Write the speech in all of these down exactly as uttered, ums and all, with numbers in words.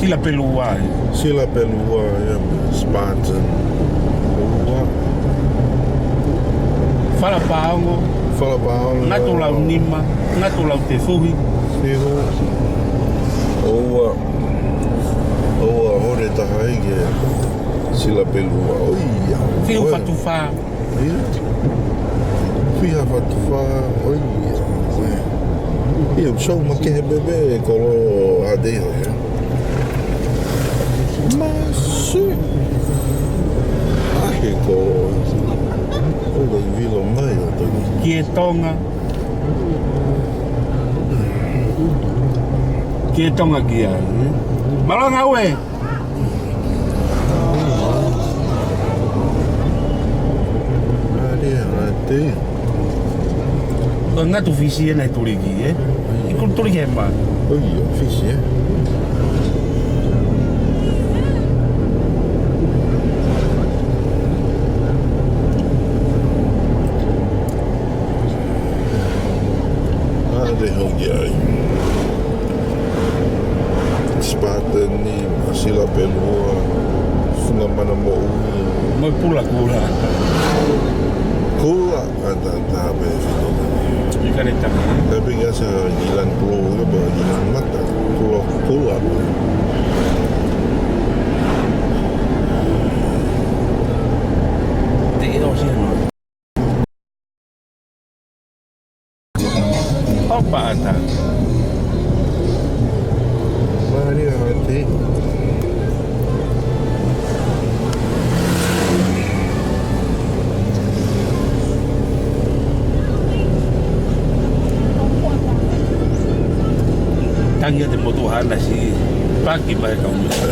Sila Pelua, ē. Sila Pelua, ē, Spartan. Ua. Fala Paongo. Fala Paongo. Ngatu Launima, Ngatu Lautefuhi. Fihu. Ua. Ua, hore taha ai ke Sila Pelua. ʻOia. Fiha Fatufā. ʻIo. Fiha Fatufā, ʻoia. ʻIo, so ma ke he bebe e kolo a te ho, ē. Masi. ʻA e kolo. ʻO ka i vilo mai ʻo toki. Ki he Tonga. Ki he Tonga ki ai, ē. Mālō Ngāue. Mālie ʻa e. Ko e ngatu Fisi ē naʻe tuliki, ē? ʻIkai ke tuliki he mā. ʻOia, Fisi, ē? ʻA e hoki ai. Spartan ni, Sila Pelua, Funga Mana Moʻui. Mo e Pula Kula. Kula, ʻa e ta, ta pē fito. ʻIkai ke tama. Tapi nggak sa Gilan Pulau, apa Gilan Mata, Pulau Kula. Te ʻilo siana. Opa ata. Mālie ʻa e. Tangi ʻa e motuʻa hana si paki mai kau mea.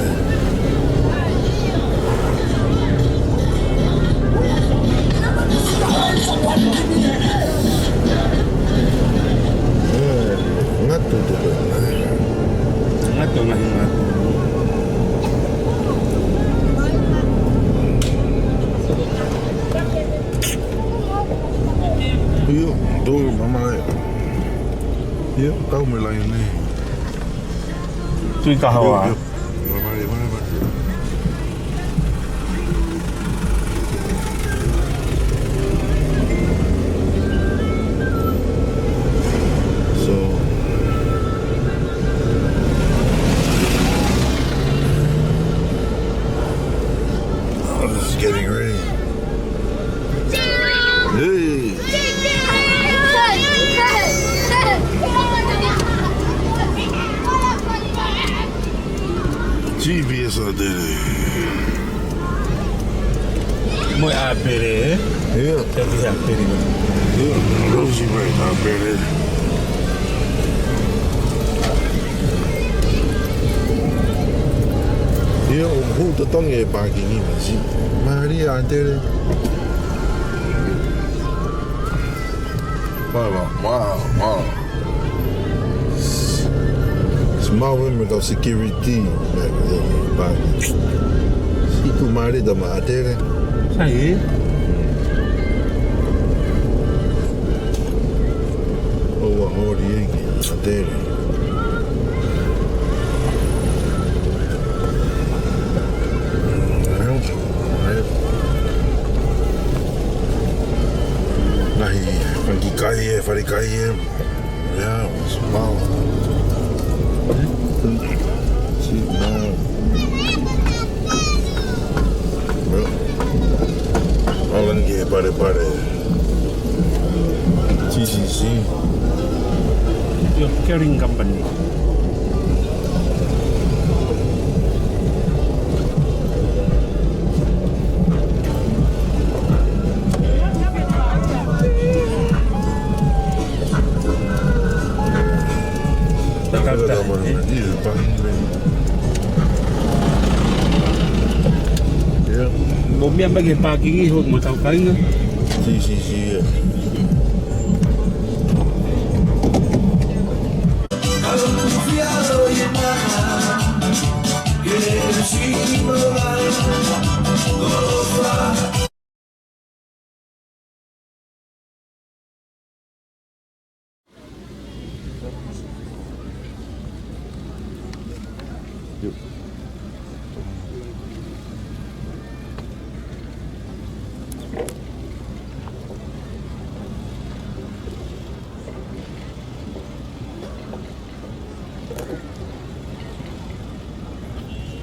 Ngatu te koe. Ngatu, ngatu, ngatu. ʻIo, tō mamae. ʻIo, kau mei Laione. Tui Kahoa. ʻIo, ʻio. Mamae, mamae, mamae. So, oh, this is getting rainy. Hey. G P S ʻa Tere. Mo e ʻāpele, ē? ʻIo. Te vi ʻāpele. ʻIo, Rosie Wright, ʻāpele. ʻIo, ʻoku totongi e pākingi masi. Mālie ʻa Tere. Wow, wow, wow. Small women of security. Siʻi tuʻumālie tama ʻa Tere. Sai, ē? ʻOua holi ʻe ki ʻa Tere. Ngaahi fanga kiʻi kai ē, fale kai ē. Yeah, small. Small. Well, all in here, pare, pare. T C C. Your carrying company. Takata. ʻIo, pākingi. ʻIo. Mo e meʻa mai ki he pākingi hoʻo mo tau kainga. Si, si, si, ē.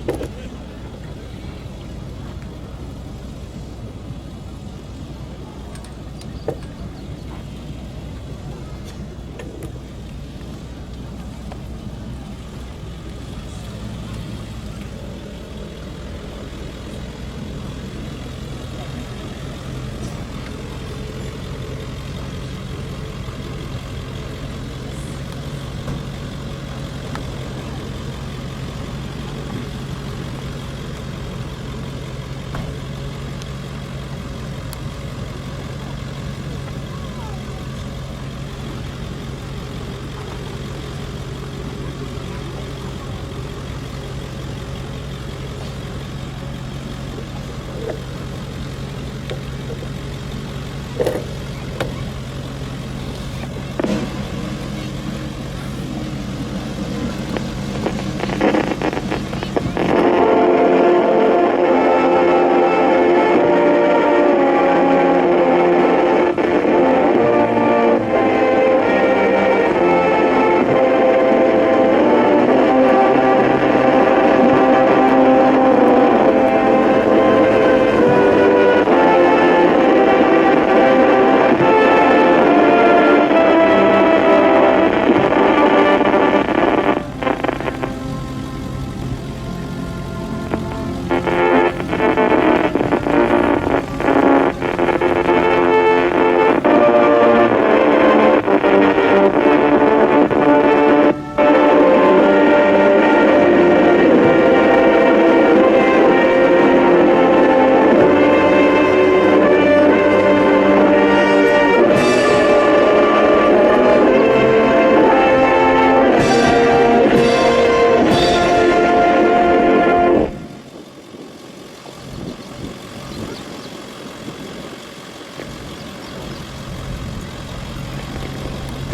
Ko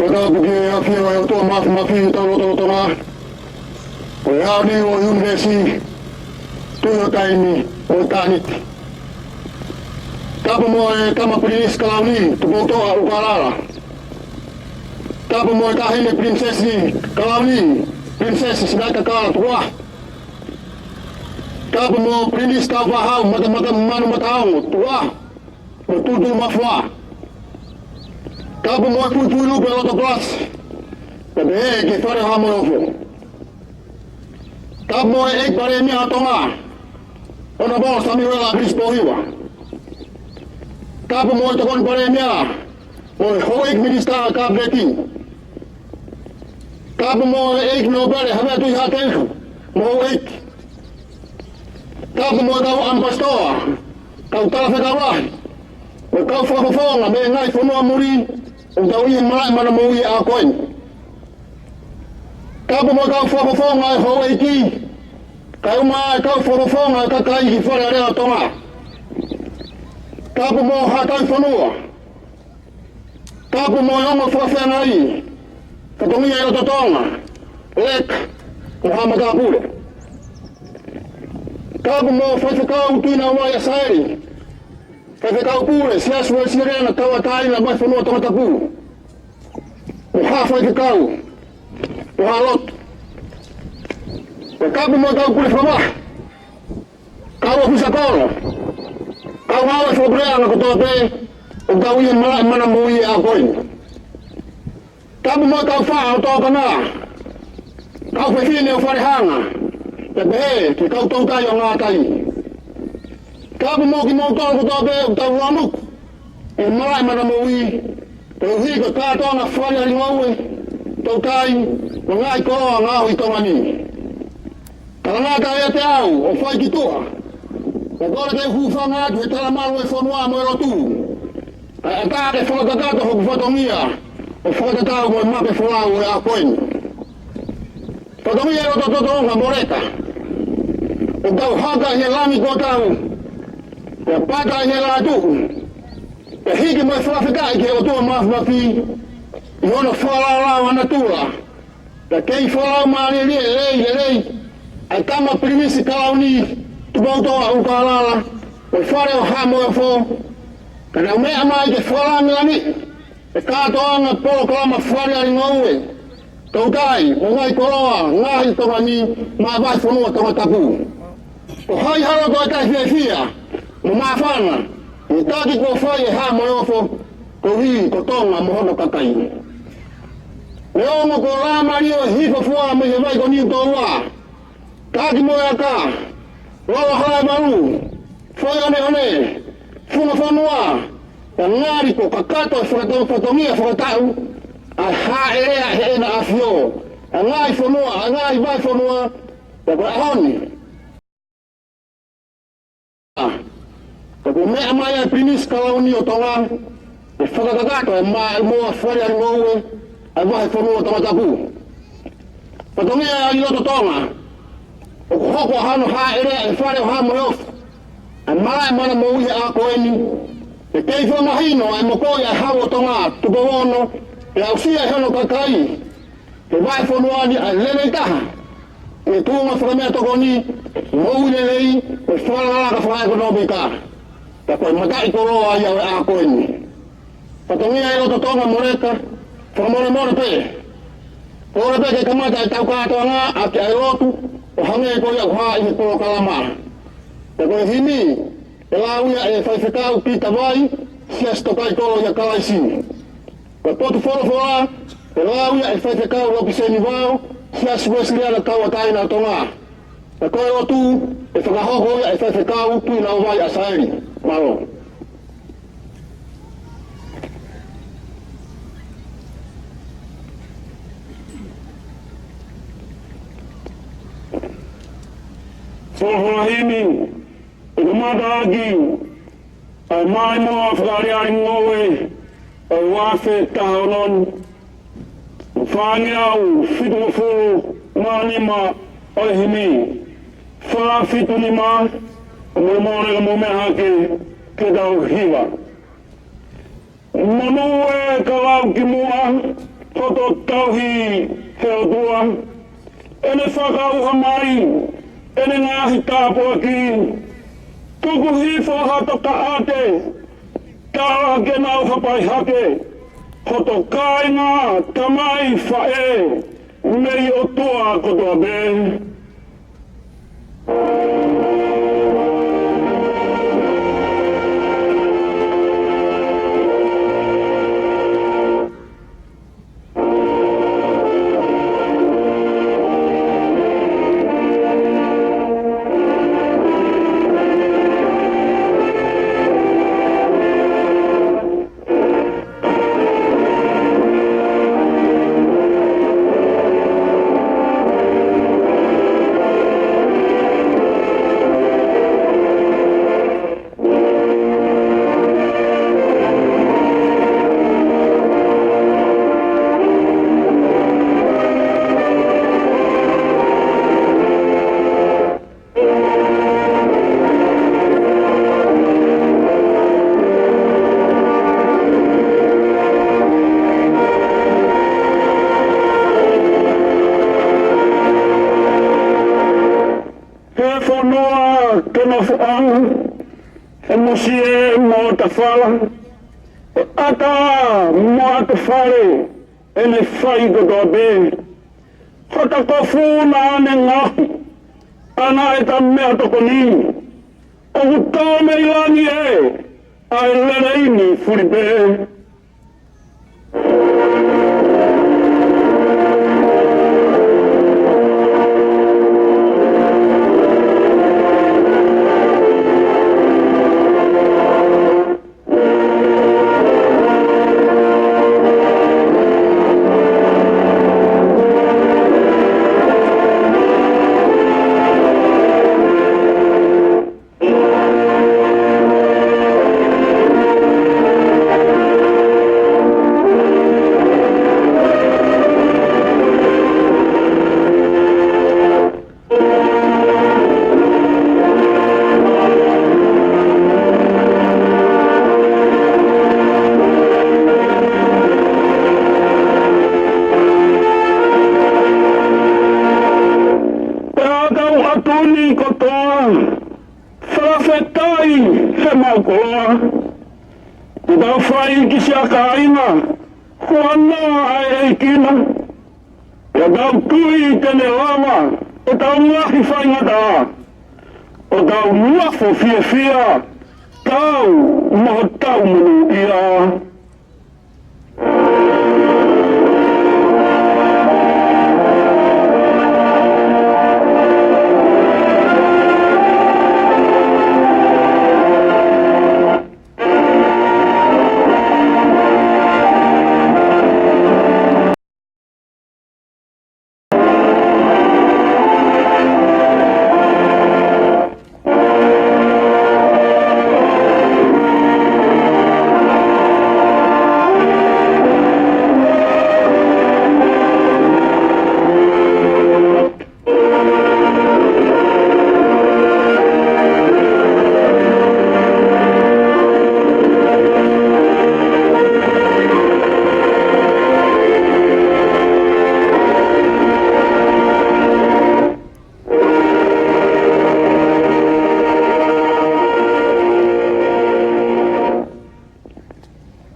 e tapu ki he ʻafio ʻa e ʻOtua Māfimafi ʻi hotau lotolotonga, ko e ʻaho ni ʻo e ʻunivēsi, tui ʻo taimi ʻo ʻitāniti. Tapu mo e Tama Pilinisi Kalauni Tupoutoʻa ʻUlukalala. Tapu mo e Taʻahine Pilinisesi Kalauni, Pilinisesi Sinaitakala, tuku ā. Tapu mo Pilinisi Tāufaʻāhau Matamata Manu Mataongo, tuku ā, mo Tulutulumafua. Tapu mo e Puipuilupe Loto Plus, pea pehē ki he Fale ʻo Haʻa Moheofo. Tapu mo e ʻEiki Palēmia ʻo Tonga, Honourable Samiuela ʻApisi Pōhiva. Tapu mo e Tokoni Palēmia, mo e houʻeiki minisitā ʻa e Kāpineti. Tapu mo e ʻEiki Nōpele Havea Tuʻihaʻateiho mo houʻeiki. Tapu mo e kau ʻamipasitoa, kau talafekau lahi, mo e kau fakafofonga mei he ngaahi fonua muli, ʻoku tau ʻi he malaʻe manamoui ʻa ko eni. Tapu mo e kau fakafofonga ʻa e houʻeiki, kae ʻumaʻā e kau fakafofonga ʻa e kakai ʻi Fale Alea ʻo Tonga. Tapu mo haʻa tauhi fonua. Tapu mo e ongo fakafeangai, fatongia ʻi loto Tonga, leka, mo haʻa matāpule. Tapu mo Faifekau Tuʻinauai ʻAsaeli, Faifekau Pule Siaosi Uesiliveli Tauʻatāina ʻo e Fonua Tongatapu, mo haʻa faifekau, mo haʻa lotu. Pea tapu mo e kau pule fakavahe, kau ʻōfisa kolo, kau ngāue fakapuleʻanga kotoa pē, ʻoku tau ʻi he malaʻe manamoui ʻa ko eni. Tapu mo e kau faʻa ʻo Tokanga, kau fefine ʻo Falehanga, pea pehē ki he kau toutai ʻo Ngātai. Tapu mo kimoutolu kotoa pē ʻoku tau lōnuku ʻi he malaʻe manamoui, koeʻuhi ko e kātoanga fale ʻa e ngoue, toutai, mo e ngaahi koloa ngaohi ʻi Tonga ni. Talangata ʻiate au ʻo fai ki tuʻa, ʻo kole ke u hūfanga atu he talamalu ʻo e fonua mo e lotu, kae ʻatā ke fakakakato hoku fatongia ʻo fakatatau mo e mape folau ʻo e ʻaho ko eni. Fatongia ʻi loto Tonga mo leka, ʻoku tau haka ʻi he langi kuo tau, pea pata ʻi he lātuʻu, pea hiki mo e fakafetaʻi ki he ʻOtua Māfimafi ʻi hono fakalaulauʻi ʻa natula, pea kei fakalaumālie lelei, lelei ʻa e Tama Pilinisi Kalauni Tupoutoʻa ʻUlukalala ʻo e Fale ʻo Haʻa Moheofo, ka naʻa nau meʻa mai ke fakalāngilangiʻi e kātoanga polokalama fale ʻa e ngoue, toutai, mo e ngaahi koloa ngaohi ʻi Tonga ni maʻa e vahefonua Tongatapu. Ko hai ha loto ʻe taʻefiefia mo māfana ʻi he taki kuo fai ʻe Haʻa Moheofo koeʻuhi ko Tonga mo hono kakai? Neongo kuo lāmali ʻo hifo fua mei he vai ko Niutōua, Taki mo e Aka, Lolo Halaevalu, Foʻi ʻOneʻone, Funga Fonua, ʻa e ngali kuo kakato e fakatau fatongia fakataʻu ʻa e Hāʻele ʻa Heʻena ʻAfio, ʻa e ngaahi fonua, ʻa e ngaahi vahefonua, pea ko e ʻaho ni ʻa, pea kuo meʻa mai ʻa e Pilinisi Kalauni ʻo Tonga ke fakakakato e maʻimoa fale ʻa e ngoue ʻa e vahefonua ʻo Tongatapu. Fatongia ʻi loto Tonga, ʻoku hoko ʻa hono hāʻele ʻa e Fale ʻo Haʻa Moheofo ʻa e malaʻe mana moʻui he ʻaho ko eni, ʻe kei fakamahino ʻa e mokoʻi ʻa e Hau ʻo Tonga Tupou Ono, pea aʻusia ʻe hono kakai he vahefonua ni ʻa e lelei taha ʻi he tuʻunga fakameʻatokoni, moʻui lelei, mo e fakalakalaka fakaʻekonōmika. Pea ko e mataʻikoloa ia ʻo e ʻaho ko eni. Fatongia ʻi loto Tonga mo Leka, fakamolemole pē, kole pē ke kamata ʻetau kātoanga ʻaki ʻa e lotu, ʻo hangē ko ia ʻoku hā ʻi he polokalama. Pea ko e himi, ʻe lau ia ʻe Faifekau Pita Vai, Siasi Tokaikoloi ʻa Kalaisi. Ko e potu folofola, ʻe lau ia ʻe Faifekau Lopiseni Vao, Siasi Uēsiliana Tauʻatāina ʻo Tonga. Pea ko e lotu, ʻe fakahoko ia ʻe Faifekau Tuʻinavai ʻAsaeli. Mālō. Folofola himi, ʻe kamata ʻaki ʻa e maʻimoa fakaʻaliʻali ngoue ʻo e ua afe taha ono ni, fāngeau fitungofulu mā nima ʻo e himi, fā fitu nima, ʻo molemole ka mou meʻa hake ke tau hiva. Monū ē ka lau ki muʻa, hoto tauhi he ʻOtua, ʻene fakaʻauha mai ʻene ngaahi tāpuaki, tuku hifo hato kaʻate, tala ke nau hapai hake, hoto kāinga, tamai, faʻē, mei ʻOtua kotoa pē. He fonua ke nofo ai, he mosie mo tafala, he ʻata mo ʻato fale, ʻene fai kotoa pē. Hota kofu naʻa ne ngaohi, ʻa naʻe ta meʻatokoni, ʻoku tō mei langi ē, ʻa e lelei ni fuli pē. Pea tau ʻatu ni kotoa, fakafetaʻi he maʻu koloa. Te tau fai ki siʻa kāinga, huanoa ʻa e ʻEiki na. Pea tau tui te ne lava ʻetau ngaahi faingataʻa. Tau nofo fiefia, tau mo tau monūʻia.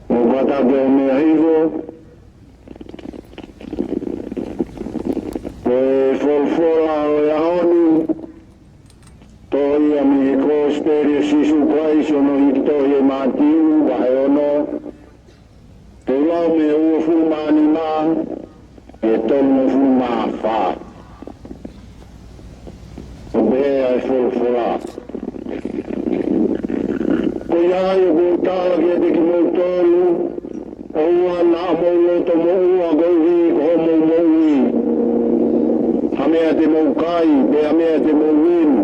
Mo kātaki ʻo meʻa hifo, ko e folofola ʻo e ʻaho ni, toʻo ia mei he Kosipeli ʻa Sīsū Kalaisi ʻo hono hiki tohi ʻe Mātiu, vahe ono, toʻu lau mei he uofulu mā nima ki he tolungofulu mā fā. ʻOku pehē ʻa e folofola. Ko ia ai ʻoku ou tala kiate kimoutolu, ʻoua naʻa mou loto moʻua koeʻuhi ko hoʻomou moʻui, ha meʻa te mou kai, pe ha meʻa te mou inu.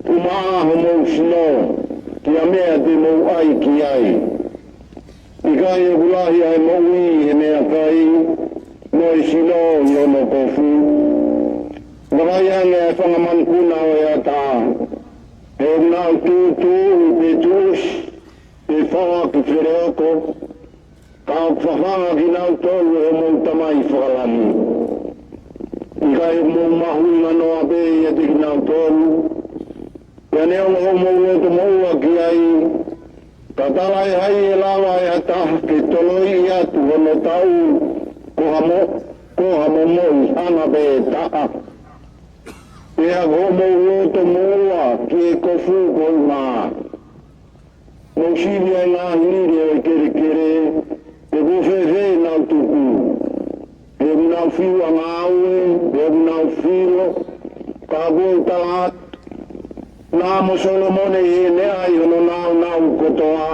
ʻUmaʻā homou sino ki ha meʻa te mou ʻai ki ai. ʻIkai ʻoku lahi ʻa e moʻui ʻi he meʻakai, mo e sino ʻi hono kofu? Vakai ange ʻa e fanga manupuna ʻo e ata, he ʻoku nau tūtuuʻi pe tuʻusi pe fao ʻaki feleoko, ka ʻoku fafanga kinautolu ʻe hoʻomou Tamai Fakalangi. ʻIkai ʻoku mou mahuʻinga noa pē ʻiate kinautolu? Pea neongo hoʻomou loto moʻua ki ai, ka talaʻehai ʻe lava ʻe ha taha ke toloiʻi atu hono taʻu ko ha mo-, ko ha momoʻi hanga pē ʻe taha? Pea ko hoʻomou loto moʻua ki he kofu ko e ʻuhinga. Mou sivi ʻa e ngaahi lile ʻo e kelekele, pe kuo fēfē ʻenau tuku. He ʻoku nau fiu ʻa ngāue, he ʻoku nau filo, ka ʻoku ou tala atu, naʻa mo Solomone ʻi heʻene ʻai hono nāunau kotoa,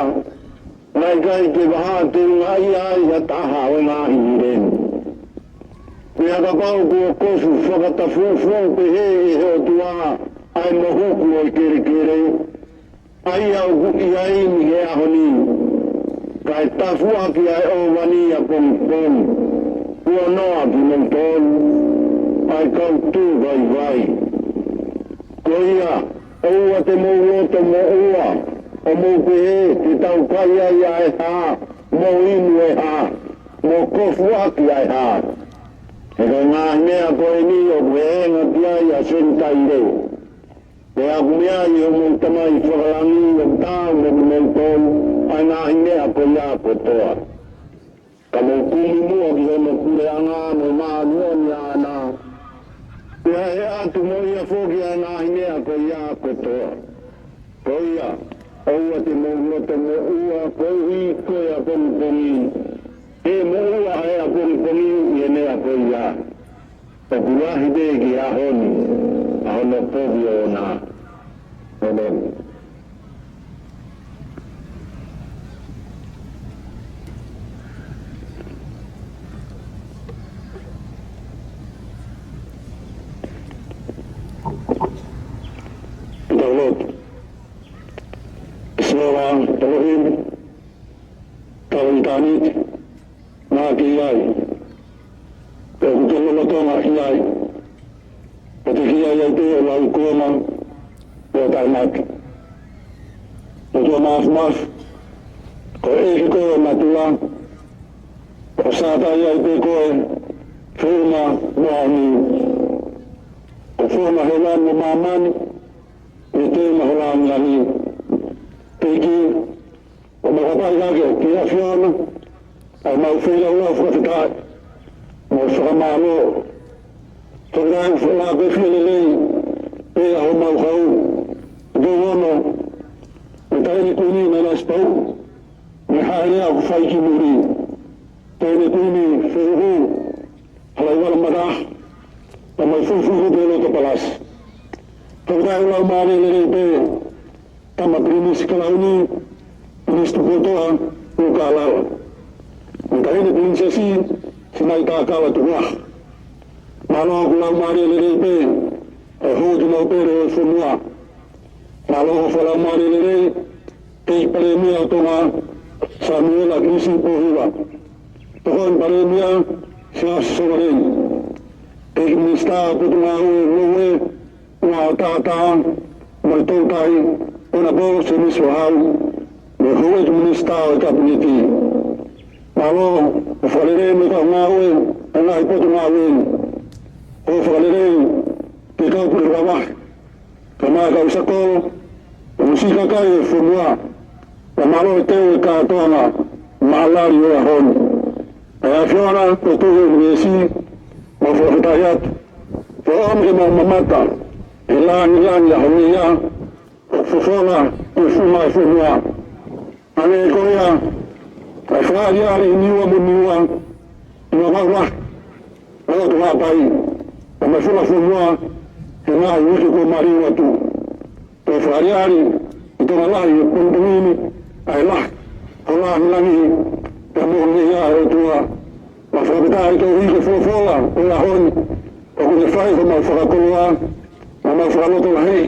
naʻe ʻikai ke vahaʻa teungaʻia ai ha taha ʻo e ngaahi lile ni. Pea kapau kuo kofu fakatafufū pehē ʻe he ʻOtua ʻa e mohuku ʻo e kelekele, ʻa ia ʻoku ʻi ai ni he ʻaho ni, kae tafuʻaki ʻa e ʻōvani ʻapongipongi, kuo noa kimoutolu ʻa e kau tuʻu vaivai. Ko ia, ʻoua te mou loto moʻua, ʻo mou pehē, te tau kai ai ʻa e hā, mo inu e hā, mo kofu ʻaki ʻa e hā? He ko e ngaahi meʻa ko eni ʻoku ʻi he ʻenga ki ai ʻa Senitaile. Pea ʻoku meaʻi ʻe hoʻomou Tamai Fakalangi ʻoku taau mo kimoutolu ʻa e ngaahi meʻa ko ia kotoa. Ka mou kumi muʻa ki hono puleʻanga mo e māʻoniʻoni ʻaʻana, pea ʻe ʻatu mo ia foki ʻa e ngaahi meʻa ko ia kotoa. Ko ia, ʻoua te mou loto moʻua koeʻuhi ko e ʻapongipongi, he ʻe moʻua ʻa e ʻapongipongi ʻi he meʻa ko ia. ʻOku lahi pē ki he ʻaho ni ʻa hono povi ʻoʻona. ʻEmeni. Tau lotu. Siʻoto ʻElohim, Tamai ʻitāniti, naʻa ke ʻi ai, pea ʻoku ke lolotonga ʻi ai, pea te ke ʻi ai ai pē ʻo lauikuonga pea taʻengata. ʻOtua Māfimafi, ko e ʻEiki koe ʻo natula, ʻoku sātai ai pē koe feʻunga mo ʻaho ni. ʻOku founa he langi mo māmani, ʻi he teunga ho langilangi. ʻEiki, ʻoku mau fakafetaʻi ki he ʻAfiona, ʻa e mau feilaulau fakafetaʻi mo fakamālō. Fakafetaʻi ʻoku fakalāngilangi lelei pē ʻa homau hau, ʻA e lea ʻoku fai ki muli. Tau ne kuini fehuhu, halai wala mata, tamai fufuhu te loto palasi. Tau tai lau mālie lelei pē, tama Pilinisi Kalauni, Pilinisi Tupoutoʻa, Nukuʻalofa. Mo e taʻahine Pilinisesi, Sinaitākala Tuha. Mālō ʻoku lau mālie lelei pē, ʻe hou ki mau pele ʻo e fonua. Mālō ʻoku lau mālie lelei, Kei Palēmia ʻo Tonga, Samiuela Kilisi Pōhiva. Tokoni Palēmia, Siaosi Sovaleni. Kei Minisitā ʻo e Potungāue Ngoue, Ngāue ʻo Tātā, mo e Toutai, Honourable Semisi Vahau, mo e Houʻeiki Minisitā ʻo e Kapineti. Mālō ʻoku fakalelei mo e kau ngāue, ʻa e ngaahi potungāue ni. ʻOku fakalelei ki he kau pule vavahe, kae ʻumaʻā e kau sako, ʻo e siʻi kakai ʻo e fonua, pea mālō e teu e kātoanga, maʻalali ʻo e ʻaho ni. ʻA e ʻAfiona, ko Tuʻi ʻUnivēsi, mau fakafetaʻi atu. Ke ʻomi ke mau mamata, he lāngilangi ʻaho ni ia, ʻo fofola, ʻo e funga ʻo e fonua. Hangē ko ia, ʻa e fakaʻaliʻali ʻi Niua mo Niua, ʻi he ngaahi ʻaho lahi, ʻa e lotu Haʻapai, ʻa e maʻu funga fonua, he ngaahi uike kuo maliu atu. Ko e fakaʻaliʻali ʻi Tonga lahi ʻi he pongipongi ni, ʻa e lahi ʻo e lāngilangi, pea mo e ngeia ʻa e ʻOtua. Mau fakafetaʻi koeʻuhi ko e folofola ʻo e ʻaho ni, ʻoku ne fai homau fakakoloa, mo homau fakalotolahi,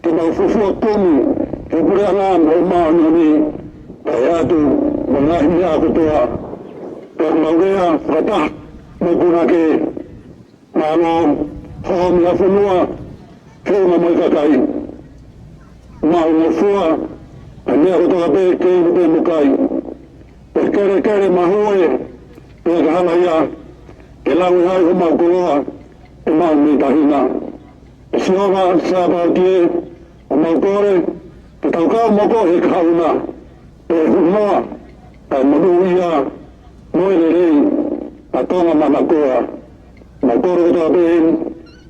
ke mau fuofua tonu, he puleʻanga mo e māʻoniʻoni, kae ʻatu mo e ngaahi meʻa kotoa. Pea mau lea fakataha mo e punake, mālō hoʻo ʻomi ʻa e fonua, feʻunga mo e kakai. Mau ngofua ʻa e meʻa kotoa pē, kei inu pē mo kai. Pea kelekele mahue, pea ka hala ia, ke lau ʻe hai homau koloa, ʻemau mei tahi na. ʻE Sihova Sāpaoti ē, ʻoku mau kole, ke tau kau mo koe he kahaʻu na, pea hunoa, ʻa e monūʻia, mo e lelei, ʻa Tonga manakoa. Mau kole kotoa pē eni,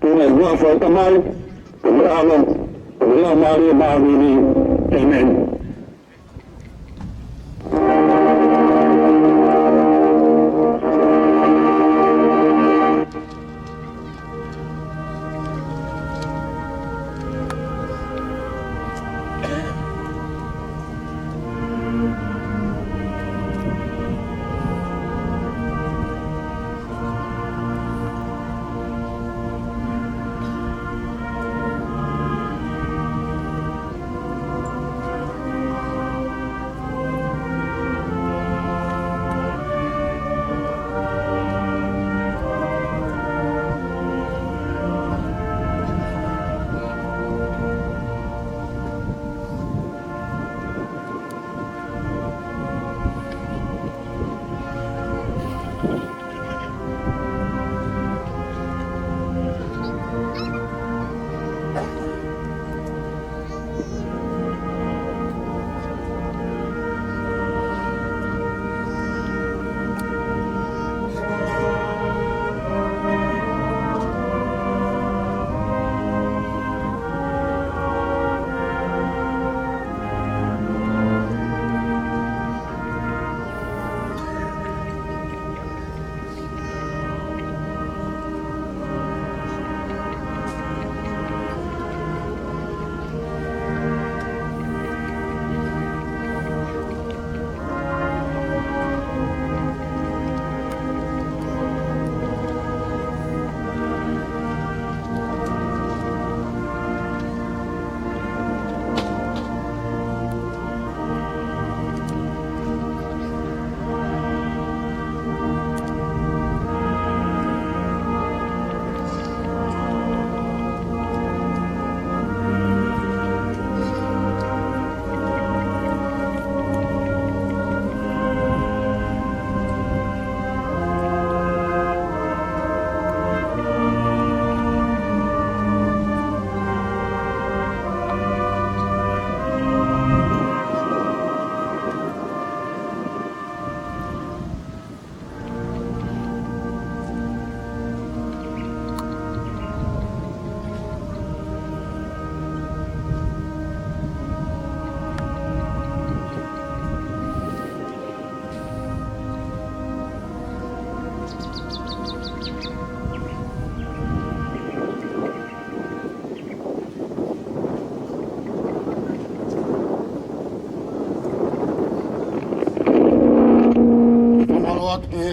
pea ʻi he huafa ʻo e Tamai, pea mo e ʻAlo, pea mo e Laumālie Māʻoniʻoni. ʻĒmeni.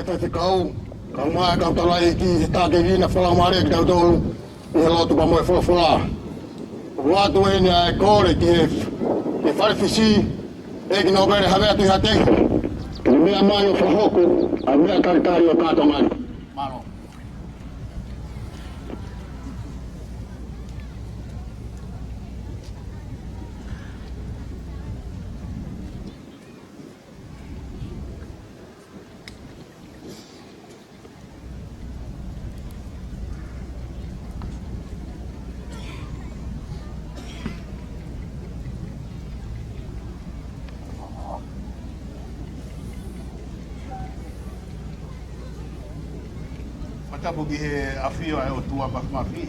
Faifekau, kae ʻumaʻā e kau taulaʻeiki, he tā ke vina fala mare ki tautolu ʻi he lotu pea mo e folofola. ʻOatu eni ʻa e kole ki he, ki he Fale Fisi, ʻEiki Nōpele Havea Tuʻihaʻateiho, ke ne meʻa mai ʻo fakahoko ʻa e meʻa talitali ʻo tā Tonga ni. Mālō. Fakatapu ki he ʻafio ʻa e ʻOtua Māfimafi,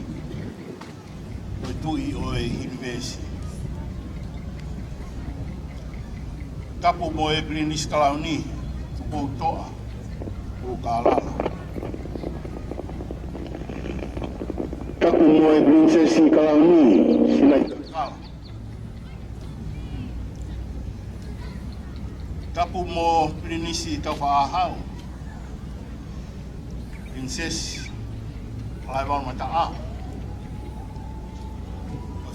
ko e Tuʻi ʻo e ʻunivēsi. Tapu mo e Pilinisi Kalauni, Tupoutoʻa, Tuʻukālala. Tapu mo e Pilinisesi Kalauni, Sinaitukala. Tapu mo Pilinisi Taufaʻāhau, Pilinisesi Halaevalu Mataʻaho,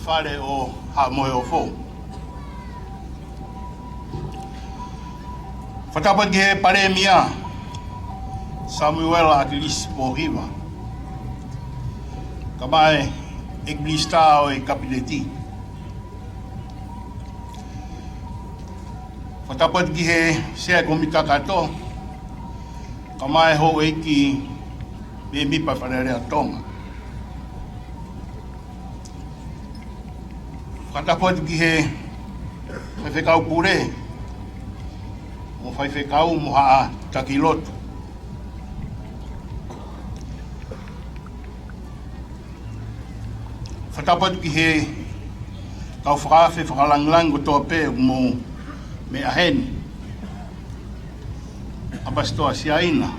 Fale ʻo Haʻa Moheofo. Fakatapu ki he Palēmia, Samuela ʻAkilisi Pōhiva, kae ʻumaʻā e ʻEiki Minisitā ʻo e Kapineti. Fakatapu ki he Sea Kōmiti Kakato, kae ʻumaʻā e houʻeiki mēmipa Fale Alea Tonga. Fakatapu ki he Faifekau Pule, mo e Faifekau mo e Haʻa Taki Lotu. Fakatapu ki he kau fakaafe fakalāngilangi kotoa pē ʻoku mou meʻa heni. ʻApasitoa Siaina,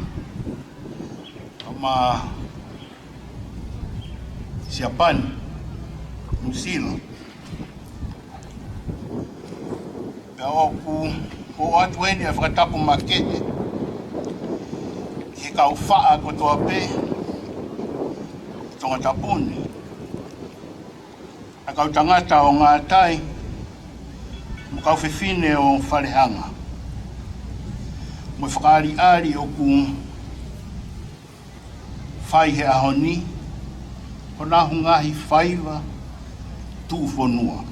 kae ʻumaʻā Siapani, Nuʻusila. Pea ʻoku, ʻoku ʻoatu eni ʻa e fakatapu makehe ki he kau faʻa kotoa pē ʻi Tongatapu ni, ʻa e kau tangata ʻo Ngātai, mo e kau fefine ʻo Falehanga, mo e fakaʻaliʻali ʻoku fai he ʻaho ni, honau ngaahi faiva tuʻufonua.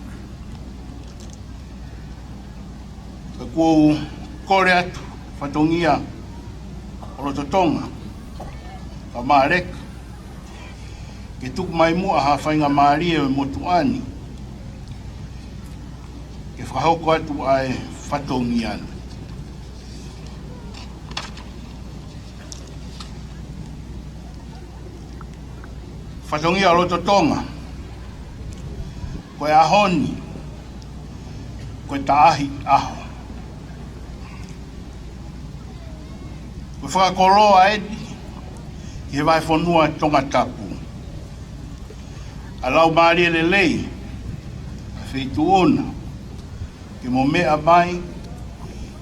Ka ʻoku ou kole atu, fatongia ʻo loto Tonga, kae ʻumaʻā e leka, ke tuku mai muʻa ha faingamālie ʻo e motuʻa ni, ke fakahoko atu ʻa e fatongia ni. Fatongia ʻo loto Tonga, ko e ʻaho ni, ko e taʻahi ʻaho. Ko e fakakoloa eni ki he vahefonua Tongatapu. ʻA e laumālie lelei ʻa e feituʻu na, ke mo meʻa mai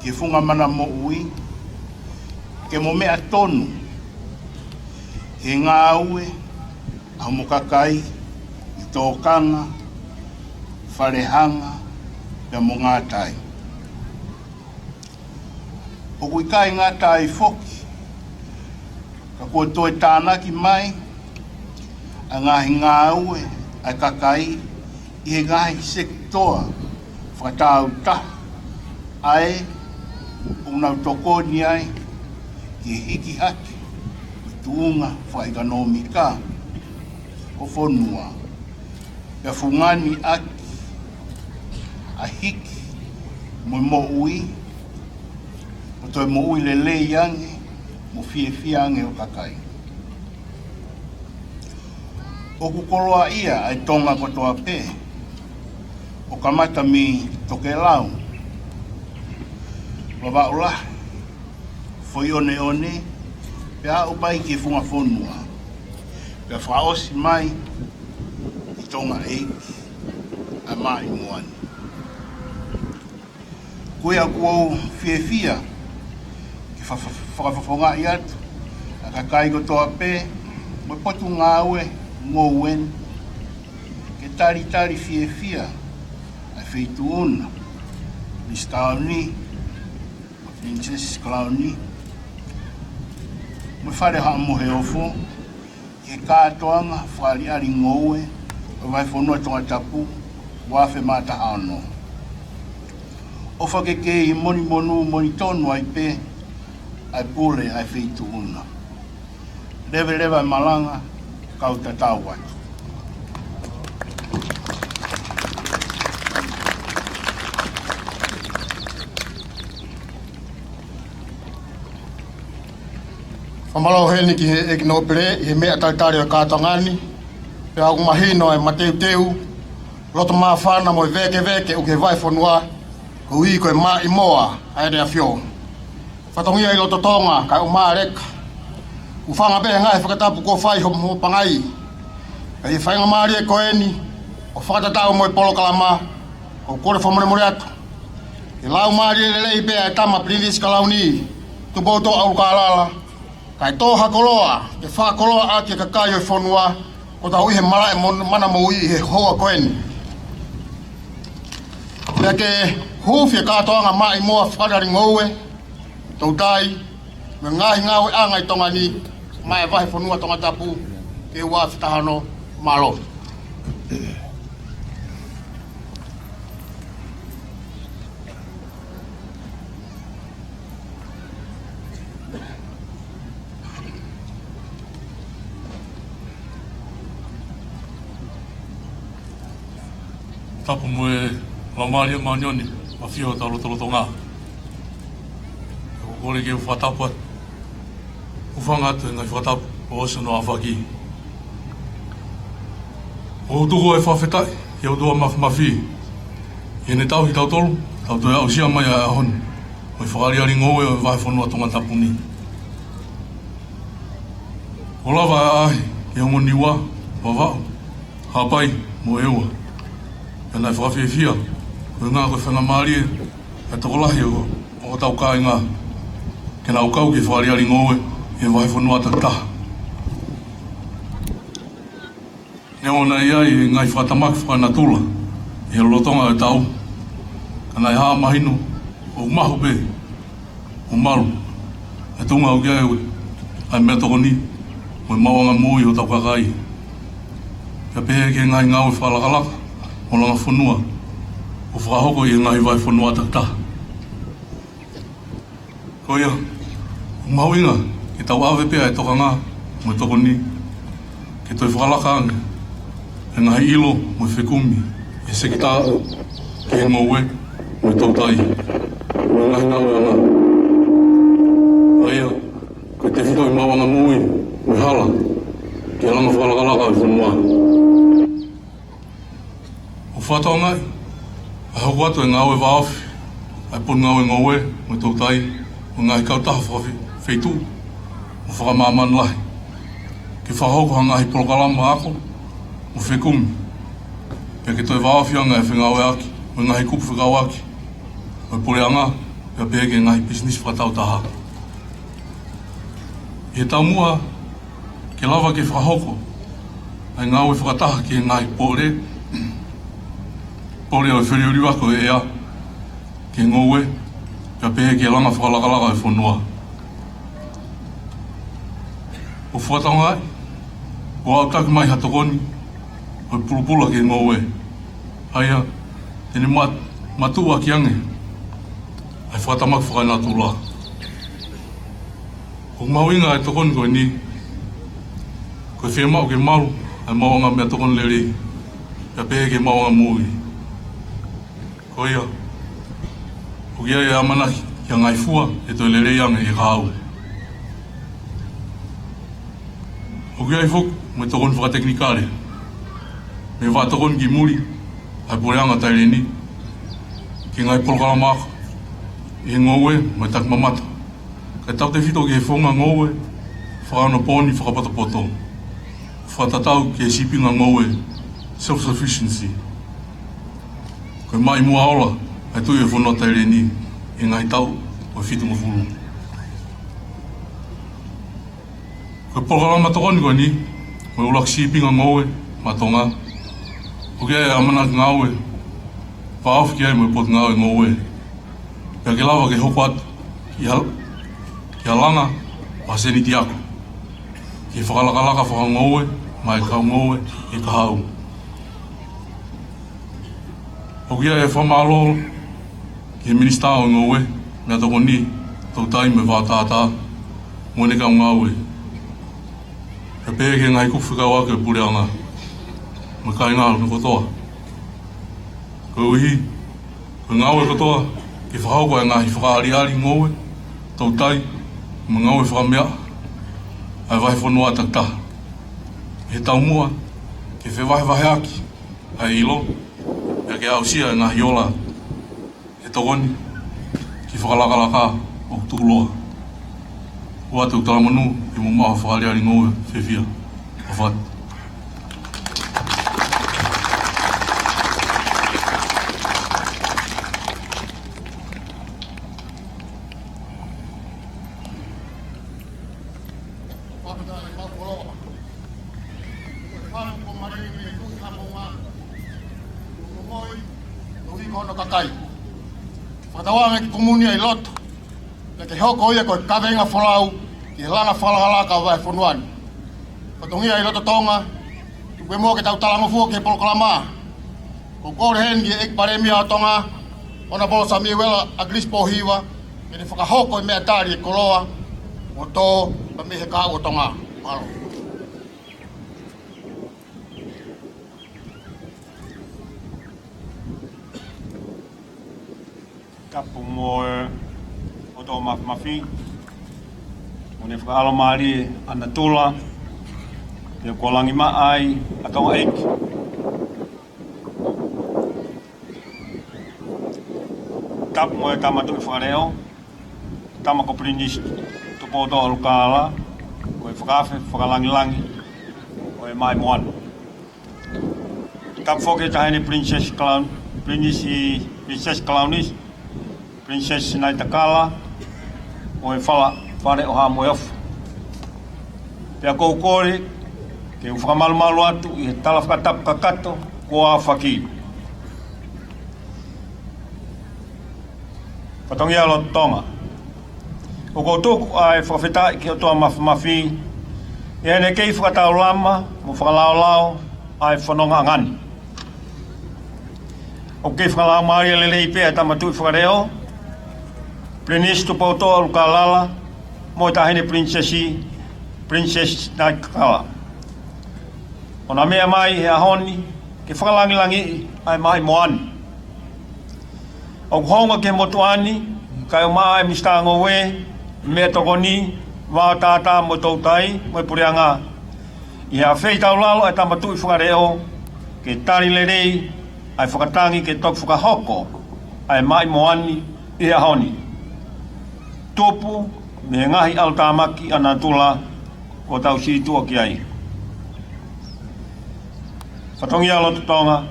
ki he funga mana moʻui, ke mo meʻa tonu he ngāue ʻa homo kakai ʻi Tōkanga, Falehanga, pea mo Ngātai. ʻOku ʻikai ngata ai foki, ka kuo toe tānaki mai ʻa e ngaahi ngāue ʻa e kakai ʻi he ngaahi sekitoa fakatāutaha, ʻa ē ʻoku nau tokoni ai ki he hiki hake ʻo e tuʻunga fakaʻekonōmika ʻo e fonua, pea fungani ʻaki ʻa e hiki mo e moʻui, ʻo toe moʻui lelei ange, mo fiefia ange ʻa e kakai. ʻOku koloaʻia ʻa e Tonga kotoa pē, ʻo kamata mei Tokelau, Vavaʻu Lahi, Foʻi ʻOneʻone, pea aʻu mai ki he funga fonua, pea fakaʻosi mai ʻi Tonga ʻEiki ʻa e Maʻimoa ni. Ko ia ʻoku ou fiefia ke Fa-, fa-, fakafofongaʻi atu ʻa e kakai kotoa pē mo e Potungāue Ngoue ni ke talitali fiefia ʻa e Feituʻu na, Miss Kalauni, Princess Kalauni, mo e Fale Haʻa Moheofo, ʻi he kātoanga fakaʻaliʻali ngoue ʻo e Vahefonua Tongatapu ua afe mā taha ono. ʻOfa ke kei monimonū monitonu ai pē ʻa e pule ʻa e Feituʻu na. Leveleva e malanga, kau tatau atu. Fakamālō heni ki he ʻEiki Nōpele ʻi he meʻa talitali ʻo e kātoanga ni, pea ʻoku mahino e mateuteu, loto māfana mo e vēkeveke ʻoku ʻi he vahefonua, koeʻuhi ko e maʻimoa ʻa ʻEne ʻAfio. Fatongia ʻi loto Tonga, kae ʻumaʻā ʻa e leka. Hūfanga pē he ngaahi fakatapu kuo fai ho, ho pangai. Pea ʻi he faingamālie ko eni, ʻo fakatatau mo e polokalama, ʻoku kole fakamolemole atu. Ke laumālie lelei pē ʻa e tama Pilinisi Kalauni, Tupoutoʻa ʻUlukālala, kae tō ha koloa ke fakakoloa ʻaki e kakai ʻo e fonua, koeʻuhi ko e malaʻe mo-, mana moʻui ʻi he houa ko eni. Pea ke huufi e kātoanga maʻimoa fakaʻaliʻali ngoue, toutai, mo e ngaahi ngāueʻanga ʻi Tonga ni, maʻa e Vahefonua Tongatapu, ki he ua afe taha ono. Mālō. Tapu mo e Laumālie Māʻoniʻoni, ʻAfio ʻo hotau lotolotonga. ʻOku ou kole ke u fakatapu atu. Hūfanga atu he ngaahi fakatapu kuo ʻosi hono ʻaofaki. ʻOku ou tuku ʻa e fakafetaʻi ki he ʻOtua Māfimafi, ʻi heʻene tauhi kitautolu, tau toe aʻusia mai ʻa e ʻaho ni, mo e fakaʻaliʻali ngoue ʻo e Vahefonua Tongatapu ni. Kuo lava ʻa e ʻaʻahi ki he ongo Niua, Vavaʻu, Haʻapai mo ʻEua. Pea naʻe fakafiefia, koeʻuhi ko e faingamālie ʻa e tokolahi ʻo, ʻo hotau kāinga ke nau kau ki he fakaʻaliʻali ngoue ʻi he vahefonua takitaha. Neongo naʻe ʻi ai e ngaahi fakatamaki fakanatula ʻi he lolotonga ʻo e tau, ka naʻe hā mahino ʻoku mahu pē ʻo malu ʻa e tuʻunga ʻoku ʻi ai ʻa e meʻatokoni mo e maʻuʻanga moʻui ʻo hotau kakai, pea pehē ki he ngaahi ngāue fakalakalaka mo langa fonua ʻoku fakahoko ʻi he ngaahi vahefonua takitaha. Ko ia, ʻoku mahuʻinga ke tau ʻave pē ʻa e tokanga mo e tokoni ke toe fakalaka ange e ngaahi ʻilo mo e fekumi ʻa e sekitā ki he ngoue mo e toutai mo e ngaahi ngāueʻanga. ʻA ia, ko e tefito ʻi he maʻuʻanga moʻui mo e hala ki he langa fakalakalaka ʻo e fonua. ʻOku fakatokangaʻi ʻa e hoko atu e ngāue vāofi ʻa e Potungāue Ngoue mo e Toutai mo e ngaahi kautaha fakafeituʻu mo fakamāmani lahi ke fakahoko ha ngaahi polokalama ako mo fekumi, pea ke toe vāofi ange e fengāueʻaki mo e ngaahi kupu fekauʻaki mo e puleʻanga, pea pehē ki he ngaahi pisinisi fakataautaha. ʻI he taumuʻa ke lava ke fakahoko ʻa e ngāue fakataha ki he ngaahi pole, pole ʻo e feliuliuaki ʻo e ʻea ki he ngoue, pea pehē ki he langa fakalakalaka ʻo e fonua. ʻOku fakatokangaʻi kuo aʻutaki mai ha tokoni ʻo e pulupula ki he ngoue, ʻa ia te ne ma-, matuʻuaki ange ʻa e fakatamaki fakanatula. ʻOku mahuʻinga ʻa e tokoni ko eni, ko e fiemaʻu ke malu ʻa e maʻuʻanga meʻatokoni lelei, pea pehē ki he maʻuʻanga moʻui. Ko ia, ʻoku ʻi ai e ʻamanaki ki ha ngaahi fua ʻe toe lelei ange ʻi he kahaʻu. ʻOku ʻi ai foki mo e tokoni fakatekinikale mei he vaʻa tokoni ki muli ʻa e Puleʻanga Taileni ki he ngaahi polokalama ako ʻi he ngoue mo e takimamata, kae tautefito ki he founga ngoue fakaonopooni fakapotopoto, fakatatau ki he sīpinga ngoue, self-sufficiency. Ko e maʻimoa ola ʻa e Tuʻi ʻo e Fonua Taileni ʻi he ngaahi taʻu ʻo e fitungofulu. Ko e polokalama tokoni ko eni, mo e ʻuluaki sīpinga ngoue maʻa Tonga, ʻoku ʻi ai e ʻamanaki ngāue fakaofi ki ai mo e Potungāue Ngoue, pea ke lava ke hoko atu ki ha, ki ha langa ʻo ha sēniti ako, ke fakalakalaka fakangoue maʻa e kau ngoue ʻi he kahaʻu. ʻOku ʻi ai e fakamālō ki he Minisitā ʻo e Ngoue, Meʻatokoni, Toutai mo e Vaotātā, mo ʻene kau ngāue, pea pehē ki he ngaahi kupu fekauʻaki ʻo e Puleʻanga, mo e kāinga kotoa. Koeʻuhi, ko e ngāue kotoa ke fakahoko e ngaahi fakaʻaliʻali ngoue, toutai, mo e ngāue fakameaʻa ʻa e vahefonua takitaha, ʻi he taumuʻa ke fevahevaheʻaki ʻa e ʻilo, pea ke aʻusia e ngaahi ola ʻe tokoni ki he fakalakalaka ʻoku tukuloa. ʻOatu ʻeku talamonū ke mou maʻu ha fakaʻaliʻali ngoue fiefia. ʻOfa atu. Fakatauange ke kumuni ʻa e loto, pea ke hoko ia ko e kaveinga folau ki he langa fakalakalaka ʻo e vahefonua ni. Fatongia ʻi loto Tonga, tuku muʻa ke tau talangofua ki he polokalama. ʻOku ou kole heni ki he ʻEiki Palēmia ʻo Tonga, Honourable Samiuela ʻAkilisi Pōhiva, ke ne fakahoko e meʻatali ʻo e koloa ʻoku tō mei he kahaʻu ʻo Tonga. Mālō. Tapu mo e ʻOtua Mafimafi, mo ʻene fakaʻalomālie ʻa natula, pea kuo langimaʻa ai ʻa Tonga ʻEiki. Tapu mo e Tama Tuʻi Fakaleʻo, Tama ko Pilinisi Tupoutoʻa ʻUlukālala, ko e fakaafe fakalangilangi ʻo e Maʻimoa ni. Tapu foki ki he Taʻahine Princess Crown, Princess, Princess Crown, Princess Sinaitakala, ʻo e Fala, Fale ʻo Haʻa Moheofo. Pea ʻoku ou kole ke u fakamalumalu atu ʻi he tala fakatapu kakato kuo aofaki. Fatongia loto Tonga. ʻOku ou tuku ʻa e fakafetaʻi ki he ʻOtua Mafimafi, ʻi heʻene kei fakataulama mo fakalaolao ʻa e fonongaʻanga ni. ʻOku kei fakalaumālie lelei pē ʻa e Tama Tuʻi Fakaleʻo, Pilinisi Tupoutoʻa ʻUlukālala, mo e Taʻahine Pilinisesi, Princess Sinaitakala, ʻo na meʻa mai he ʻaho ni ke fakalangilangiʻi ʻa e Maʻimoa ni. ʻOku hounga ki he motuʻa ni, kae ʻumaʻā e Minisitā Ngoue, Meʻatokoni, Vaotātā mo e Toutai, mo e Puleʻanga, ʻi he ʻafeitaulalo ʻa e Tama Tuʻi Fakaleʻo, ke tali lelei ʻa e fakatangi ke toki fakahoko ʻa e Maʻimoa ni ʻi he ʻaho ni, tupu mei he ngaahi ʻalotāmaki ʻa natula kuo tau sītuʻa ki ai. Fatongia loto Tonga.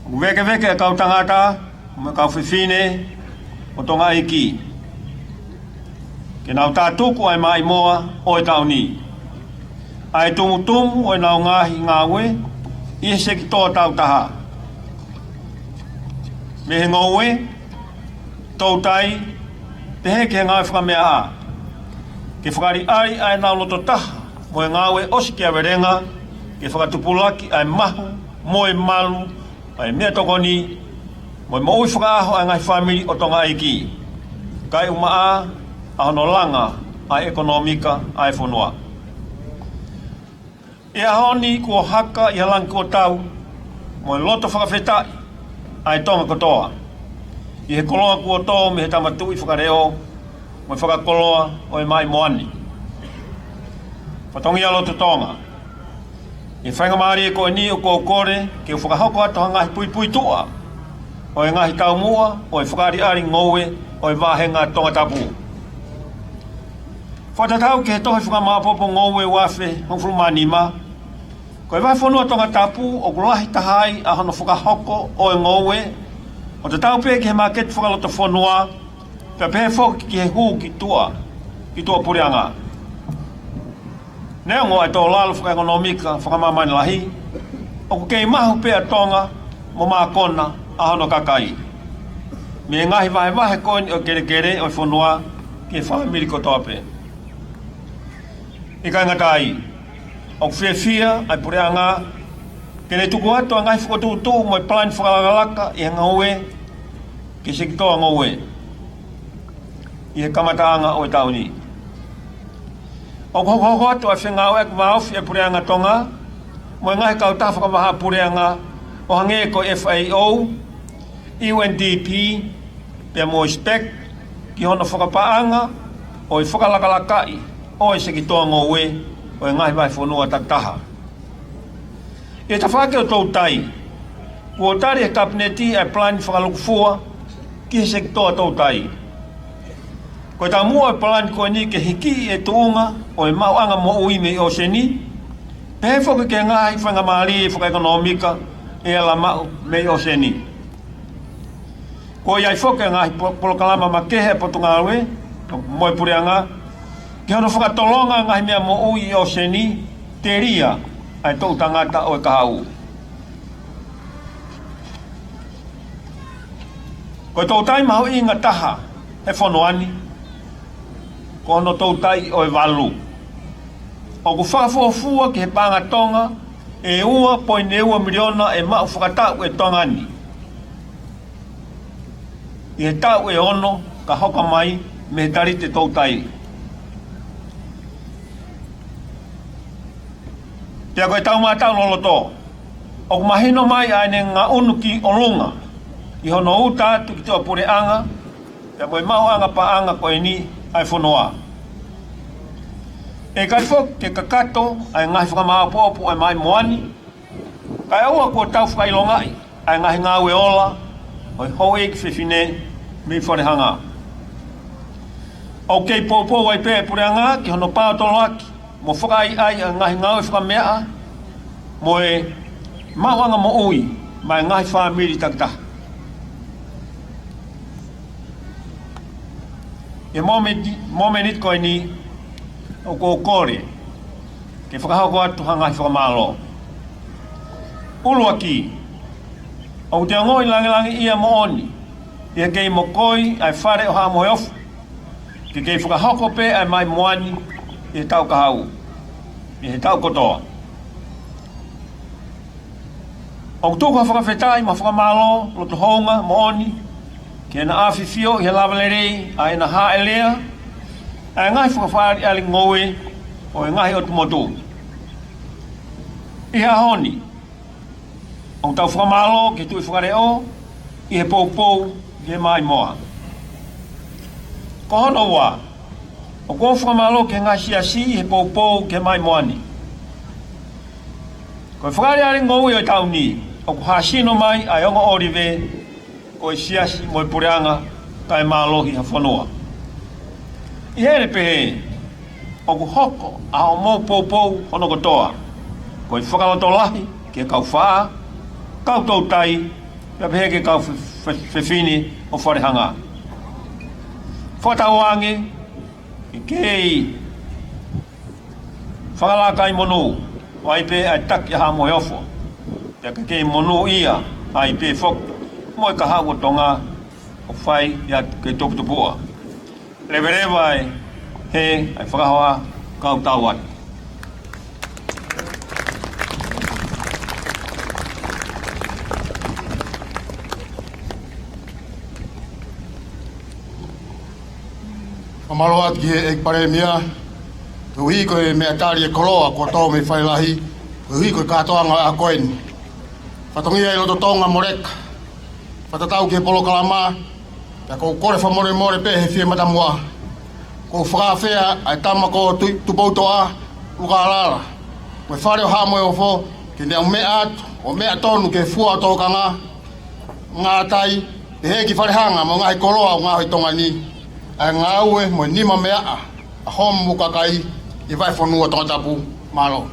ʻOku vēkeveke ʻa e kau tangata mo e kau fefine ʻo Tonga ʻEiki ke nau tātuku ʻa e Maʻimoa ʻo e taʻu ni, ʻa e tumutumu ʻo ʻenau ngaahi ngāue ʻi he sekitoa tāutaha, mei he ngoue, toutai, pehē ki he ngāue fakameaʻa, ke fakaʻaliʻali ʻa ʻenau loto taha mo e ngāue ʻosikiavelenga, ke fakatupulaki ʻa e mahu mo e malu ʻa e meʻatokoni mo e moʻui fakaʻaho ʻa e ngaahi fāmili ʻo Tonga ʻEiki, kae ʻumaʻā ʻa hono langa ʻa e ʻekonōmika ʻa e fonua. ʻI he ʻaho ni kuo haka ʻi ha langi kuo tau mo e loto fakafetaʻi ʻa e Tonga kotoa ʻi he koloa kuo tō mei he Tama Tuʻi Fakaleʻo mo e fakakoloa ʻo e Maʻimoa ni. Fatongia loto Tonga. ʻI he faingamālie ko eni ʻoku ou kole ke u fakahoko atu ha ngaahi puipuituʻa ʻo e ngaahi taumuʻa ʻo e fakaʻaliʻali ngoue ʻo e vāhenga Tongatapu. Fakatatau ki he tohi fakamāʻopoʻopo ngoue ua afe hongofulu mā nima, ko e vahefonua Tongatapu ʻoku lahi taha ai ʻa hono fakahoko ʻo e ngoue, ʻo tatau pē ki he māketi fakalotofonua, pea pehē foki ki he hū ki tuʻa, ki tuʻapuleʻanga. Neongo ʻa e tō lalo fakaʻekonōmika fakamāmani lahi, ʻoku kei mahu pē ʻa Tonga mo mākona ʻa hono kakai mei he ngaahi vahevahe ko eni ʻo e kelekele ʻo e fonua ki he fāmili kotoa pē. ʻIkai ngata ai, ʻoku fiefia ʻa e puleʻanga ke ne tuku atu ʻa e ngaahi fokotuʻutuʻu mo e palani fakalakalaka ʻi he ngoue ki he sekitoa ngoue ʻi he kamataʻanga ʻo e taʻu ni. ʻOku hokohoko atu ʻa e fengāueʻaki vāofi ʻa e Puleʻanga Tonga mo e ngaahi kautaha fakavahaʻapuleʻanga ʻo hangē ko e F A O, U N D P, pea mo e SPEC ki hono fakapaʻanga ʻo e fakalakalakaʻi ʻo e sekitoa ngoue ʻo e ngaahi vahefonua takitaha. ʻI he tafaʻaki ʻo toutai, kuo tali ʻe he Kapineti ʻa e palani fakalukufua ki he sekitoa toutai. Ko e taumuʻa ʻo e palani ko eni ke hiki e tuʻunga ʻo e maʻuʻanga moʻui mei ʻōseni, pehē foki ki he ngaahi faingamālie fakaʻekonōmika ʻe ala maʻu mei ʻōseni. Kuo ʻi ai foki ʻa e ngaahi po-, polokalama makehe ʻa e Potungāue mo e Puleʻanga ki hono fakatolonga ʻa e ngaahi meʻa moʻui ʻi ʻōseni, telia ʻa e toʻu tangata ʻo e kahaʻu. Ko e toutai mahuʻinga taha he fonua ni ko hono toutai ʻo e valu. ʻOku fakafuofua ki he paʻanga Tonga ʻe ua poini ua miliona ʻe maʻu fakataʻu ʻe Tonga ni ʻi he taʻu ʻe ono ka hoko mai mei he talite toutai. Pea ko e taumātaʻu loloto, ʻoku mahino mai ʻa ʻene ngaʻunu ki ʻolunga ʻi hono uta atu ki tuʻapuleʻanga pea mo e maʻuʻanga paʻanga ko eni ʻa e fonua. ʻE ʻikai foki ke kakato ʻa e ngaahi fakamāʻopoʻopo ʻa e Maʻimoa ni, kae ʻoua kuo tau fakaʻilongaʻi ʻa e ngaahi ngāue ola ʻo e houʻeiki fefine mei Falehanga. ʻOku kei poupou ai pē ʻa e Puleʻanga ki hono paotoloaki mo fakaʻaiʻai ʻa e ngaahi ngāue fakameaʻa mo e maʻuʻanga moʻui maʻa e ngaahi fāmili takitaha. ʻI he mōmeni-, mōmeniti ko eni, ʻoku ou kole ke fakahoko atu ha ngaahi fakamālō. ʻUluaki, ʻoku te ongoʻi langilangiʻia moʻoni ʻi he kei mokoi ʻa e Fale ʻo Haʻa Moheofo ke kei fakahoko pē ʻa e Maʻimoa ni ʻi he taʻu kahaʻu, ʻi he taʻu kotoa. ʻOku tuku ha fakafetaʻi mo ha fakamālō loto houngaʻia moʻoni ki heʻena ʻafifio ʻi he lava lelei ʻa ʻena hāʻelea ʻa e ngaahi fakaʻaliʻali ngoue ʻo e ngaahi ʻotu motu. ʻI he ʻaho ni, ʻoku tau fakamālō ki he Tuʻi Fakaleʻo ʻi he poupou ki he Maʻimoa. Ko hono ua, ʻoku ou fakamālō ki he ngaahi siasi ʻi he poupou ki he Maʻimoa ni. Ko e fakaʻaliʻali ngoue ʻo e taʻu ni, ʻoku hāsino mai ʻa e ongo ʻōlive, ko e siasi mo e puleʻanga taʻemālohi ʻa e fonua. ʻI heʻene pehē, ʻoku hoko ʻa hoʻomou poupou hono kotoa ko e fakalotolahi ki he kau faʻa, kau toutai, pea pehē ki he kau fe-, fe-, fefine ʻo Falehanga. Fakatauange ke kei fakalaka ʻi monū, ʻo ʻai pē ʻa e taki ʻa Haʻa Moheofo, pea ke kei monūʻia ai pē foki mo e kahaʻu ʻo Tonga ʻoku fai ʻi he tuputupuʻa. Leveleva e hē ʻa e fakahoa, kau tau atu. Fakamālō atu ki he ʻEiki Palēmia, koeʻuhi ko e meʻatali e koloa kuo tō mei Falelahi, koeʻuhi ko e kātoanga ʻo e ʻaho ko eni. Fatongia ʻi loto Tonga mo Leka, fakatatau ki he polokalama, pea ʻoku ou kole fakamolemole pē he fie matamuʻa. ʻOku ou fakaafeʻi ʻa e tama ko Tui-, Tupoutoʻa ʻUlukalala mo e Fale ʻo Haʻa Moheofo ke ne ʻau meʻa atu ʻo meʻa tonu ki he fua ʻo tōkanga, ngātai, pehē ki Falehanga mo e ngaahi koloa ʻoku ngaohi ʻi Tonga ni, ʻa e ngāue mo e nima meaʻa ʻa homou kakai ʻi he vahefonua Tongatapu. Mālō.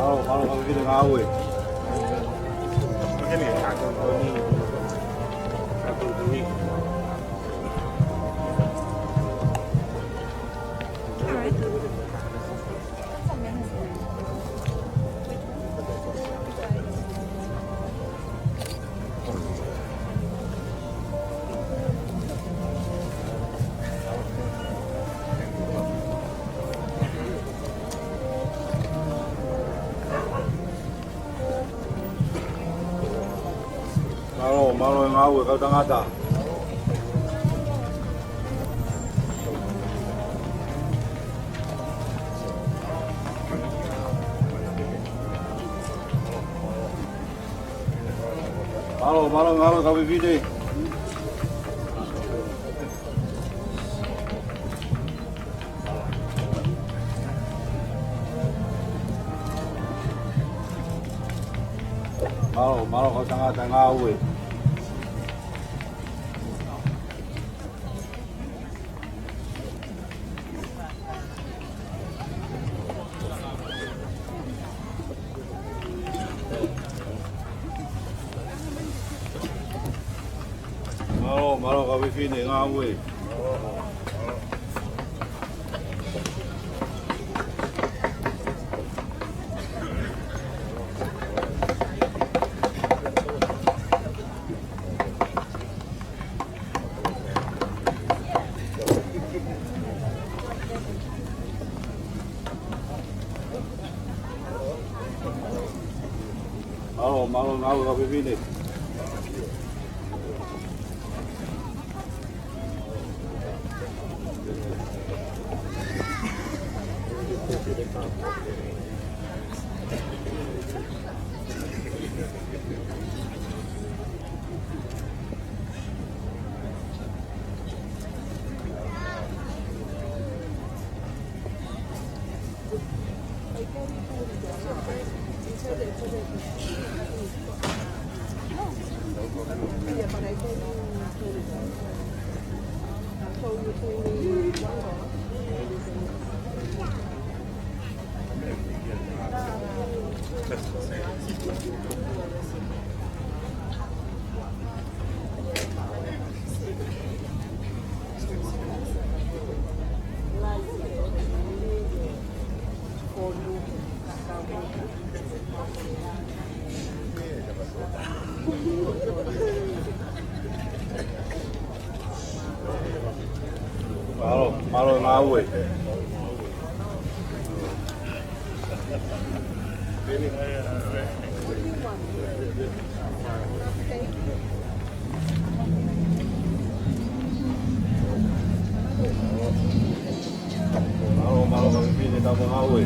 Mālō, mālō, kau fefine ngāue. All right. That's amazing. Mālō, mālō e ngāue kau tangata. Mālō, mālō, mālō, kau fefine. Mālō, mālō, kau tangata ngāue. Mālō, mālō, kau fefine ngāue. Mālō, mālō, ngāue kau fefine. Mālō, mālō ngāue. Mālō, mālō, kau fefine, tau ngāue.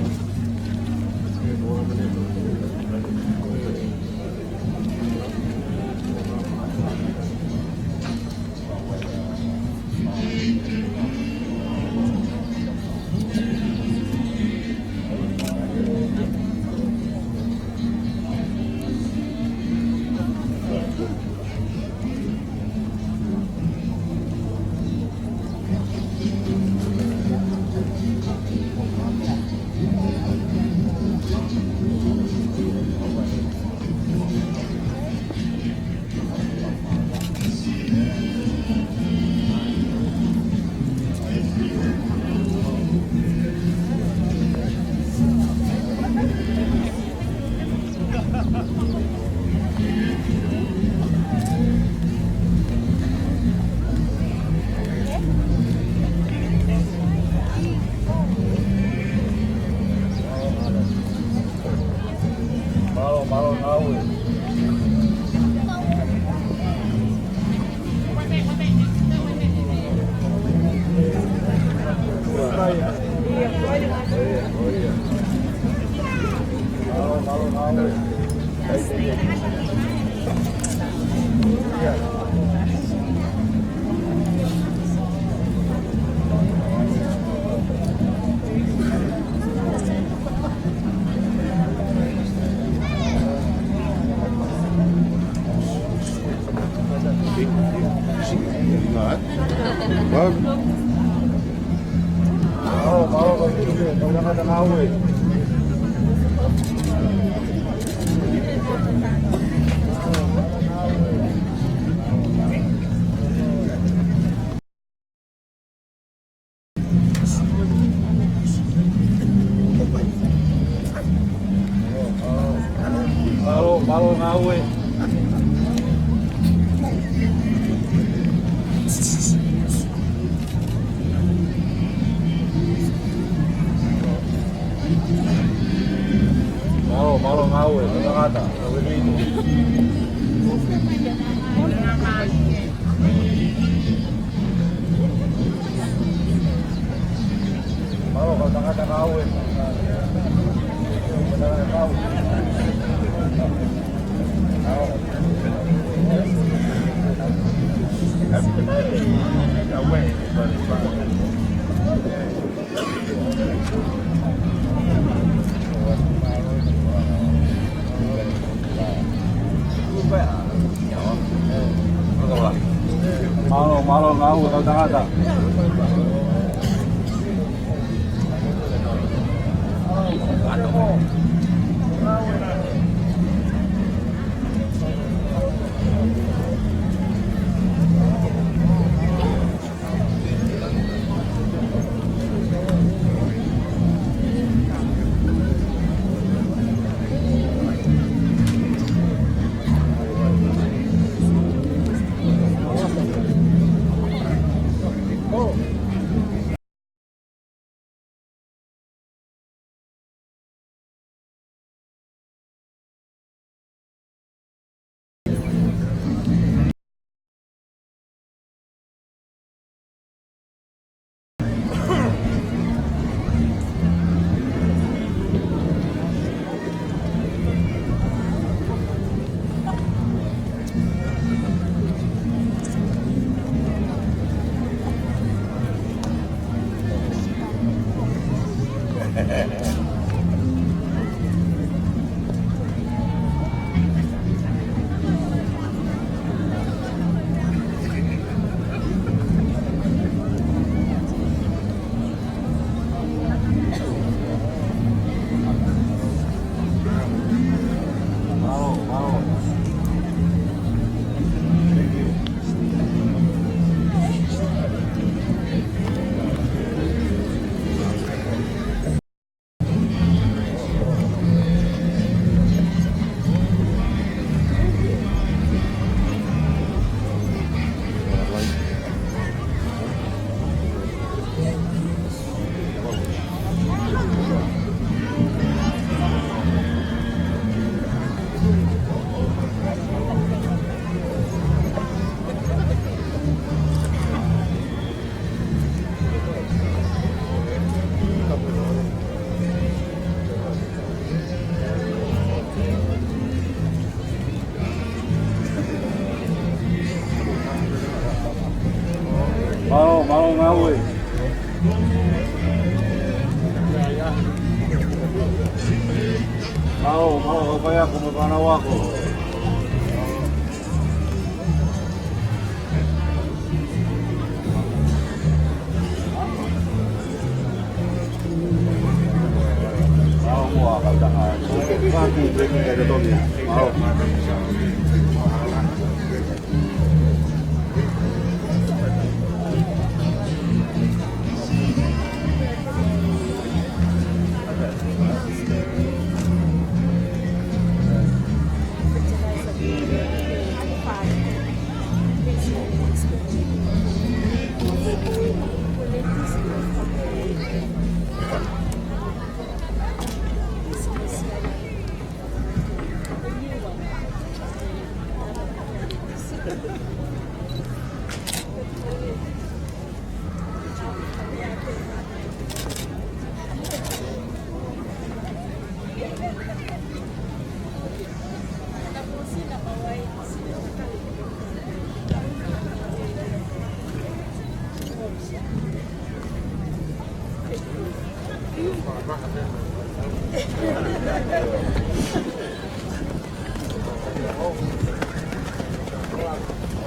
Mālō, mālō ngāue. Mālō, mālō ngāue, tangata, tau e vino. Mālō, kau tangata ngāue. Mālō, mālō ngāue, kau tangata. Mālō, mālō ngāue. Mālō, mālō, kau faiako mo e fānau ako.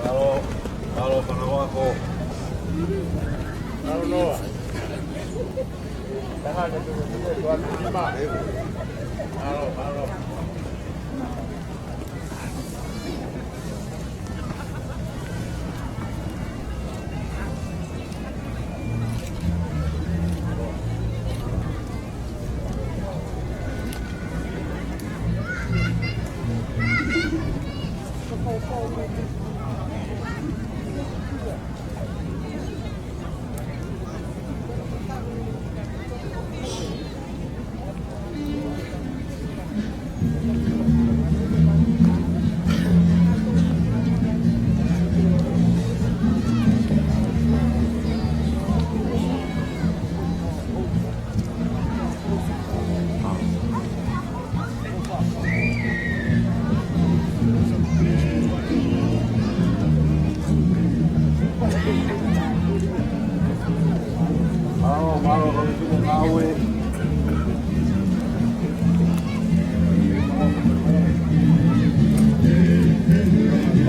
Mālō, mālō, Kanawako. Mālō, Noa. Mālō, mālō. Mālō, mālō, mālō, mālō, ngāue.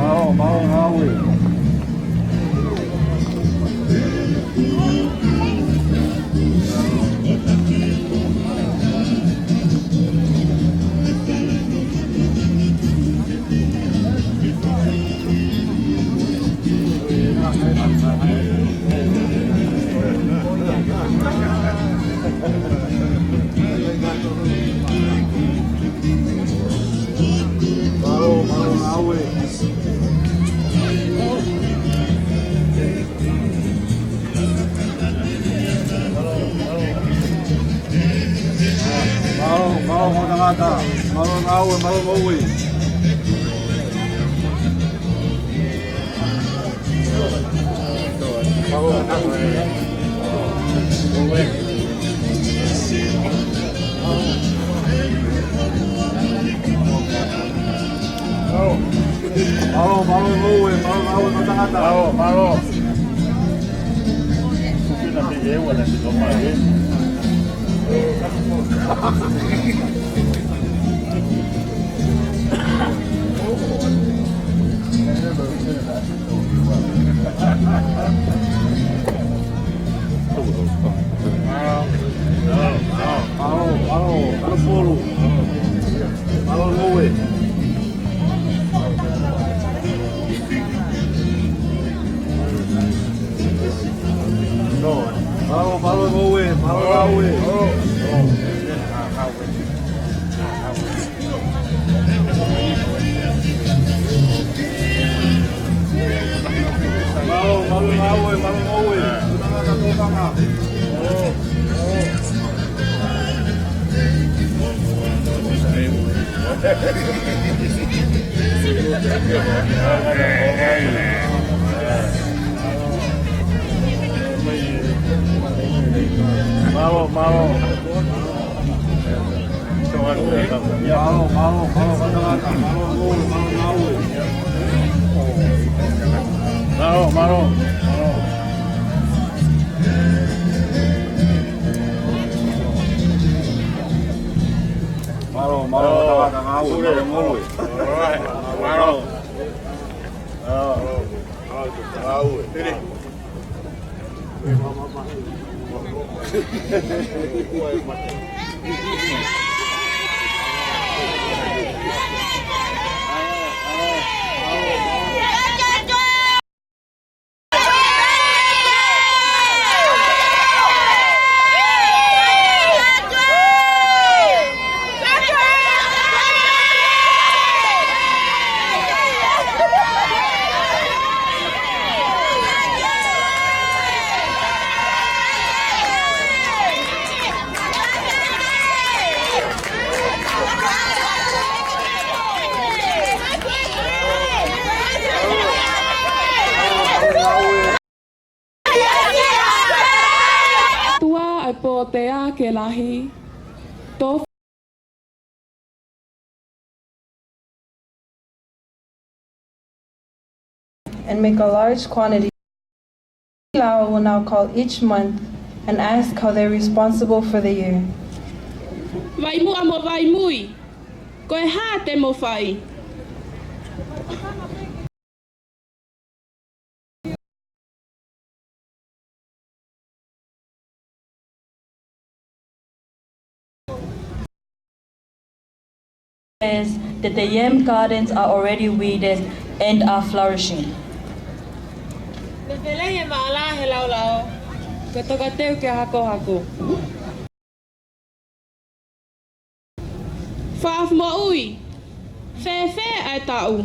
Mālō, mālō, ngāue. Mālō, mālō, ngāue. Mālō, mālō, mālō tangata. Mālō ngāue, mālō ngāue. Mālō ngāue. Mālō, mālō ngāue, mālō ngāue, mālō tangata. Mālō, mālō. Kuki na te e ua na te toma e. Mālō, mālō, mālō, mālō, mālō ngāue. Mālō, mālō ngāue, mālō ngāue. Mālō, mālō ngāue, mālō ngāue. Mālō, mālō. Mālō, mālō, mālō, mālō, mālō, mālō, mālō, mālō. Mālō, mālō. Mālō, mālō, mālō, mālō, mālō. Mālō. Mālō. Tua e pōtea ke lahi, to and make a large quantity. Lao will now call each month and ask how they're responsible for the year. Vaimuʻa mo Vaimui, ko e hā te mo fai? Is that the yam gardens are already weeded and are flourishing. Lelei e maʻalaʻala he laulao, ko e tokateu ke hakohako. Fakamoʻui, fēfē ʻa e taʻu?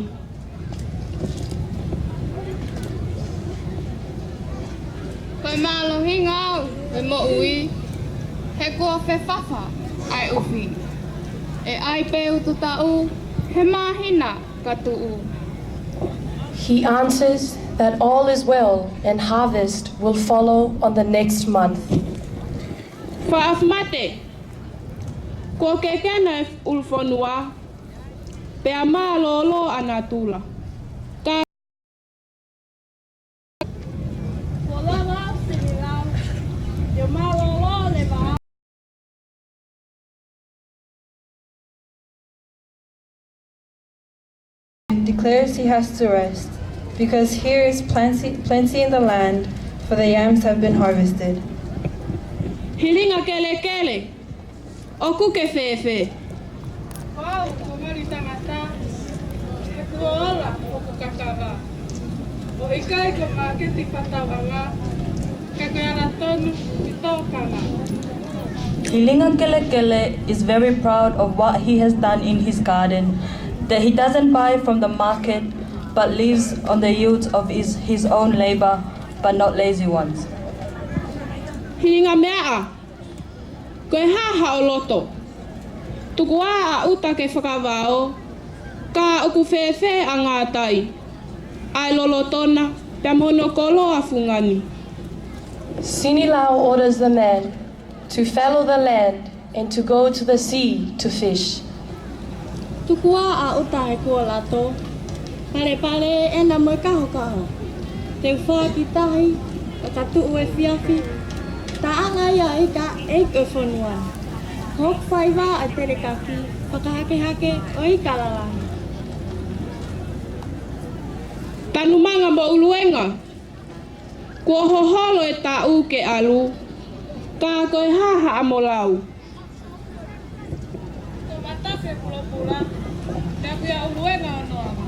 Ko e mālohinga au he moʻui, he kuo fefafa ʻa e ʻufi. ʻE ʻai pē utu taʻu, he māhina ka tuʻu. He answers that all is well and harvest will follow on the next month. Faʻafu mate, kuo kekena e ʻulu fonua, pea mālōlō ʻa natula. Ka kuo lava au sinilau, ʻio mālōlō leva. Declares he has to rest, because here is plenty, plenty in the land, for the yams have been harvested. Hilinga kelekele, ʻoku ke fēfē? Ko au ko Mali Tangata, he kuo ola hoku kakava. ʻOku ʻikai ko māketi fataʻanga, ka ko e ala tonu ki tōkanga. Hilinga kelekele is very proud of what he has done in his garden, that he doesn't buy from the market, but lives on the yields of his, his own labor, but not lazy ones. Hilinga meʻa, ko e hā haʻo loto? Tuku ā ʻa ʻuta ke fakavao, ka ʻoku fēfē ʻa ngātai, ʻa e lolotona, pea mo hono koloa fungani? Sinilau orders the man to fallow the land and to go to the sea to fish. Tuku ā ʻa ʻuta he kuo lato, palepale ʻena mo e kahokaho. Te u foaki tahi, ka ka tuʻu efiafi, taʻanga ia ʻi ka ʻeiki ʻo e fonua. Hoku faiva ʻa e telekaki, fakahakehake ʻo ʻikai lalahi. Tanumanga mo ʻUluenga, kuo hoholo e taʻu ke ʻalu, ka ko e hā haʻamo lau? Ko matafe pulopula, ka ko ia ʻUluenga ʻo Noama.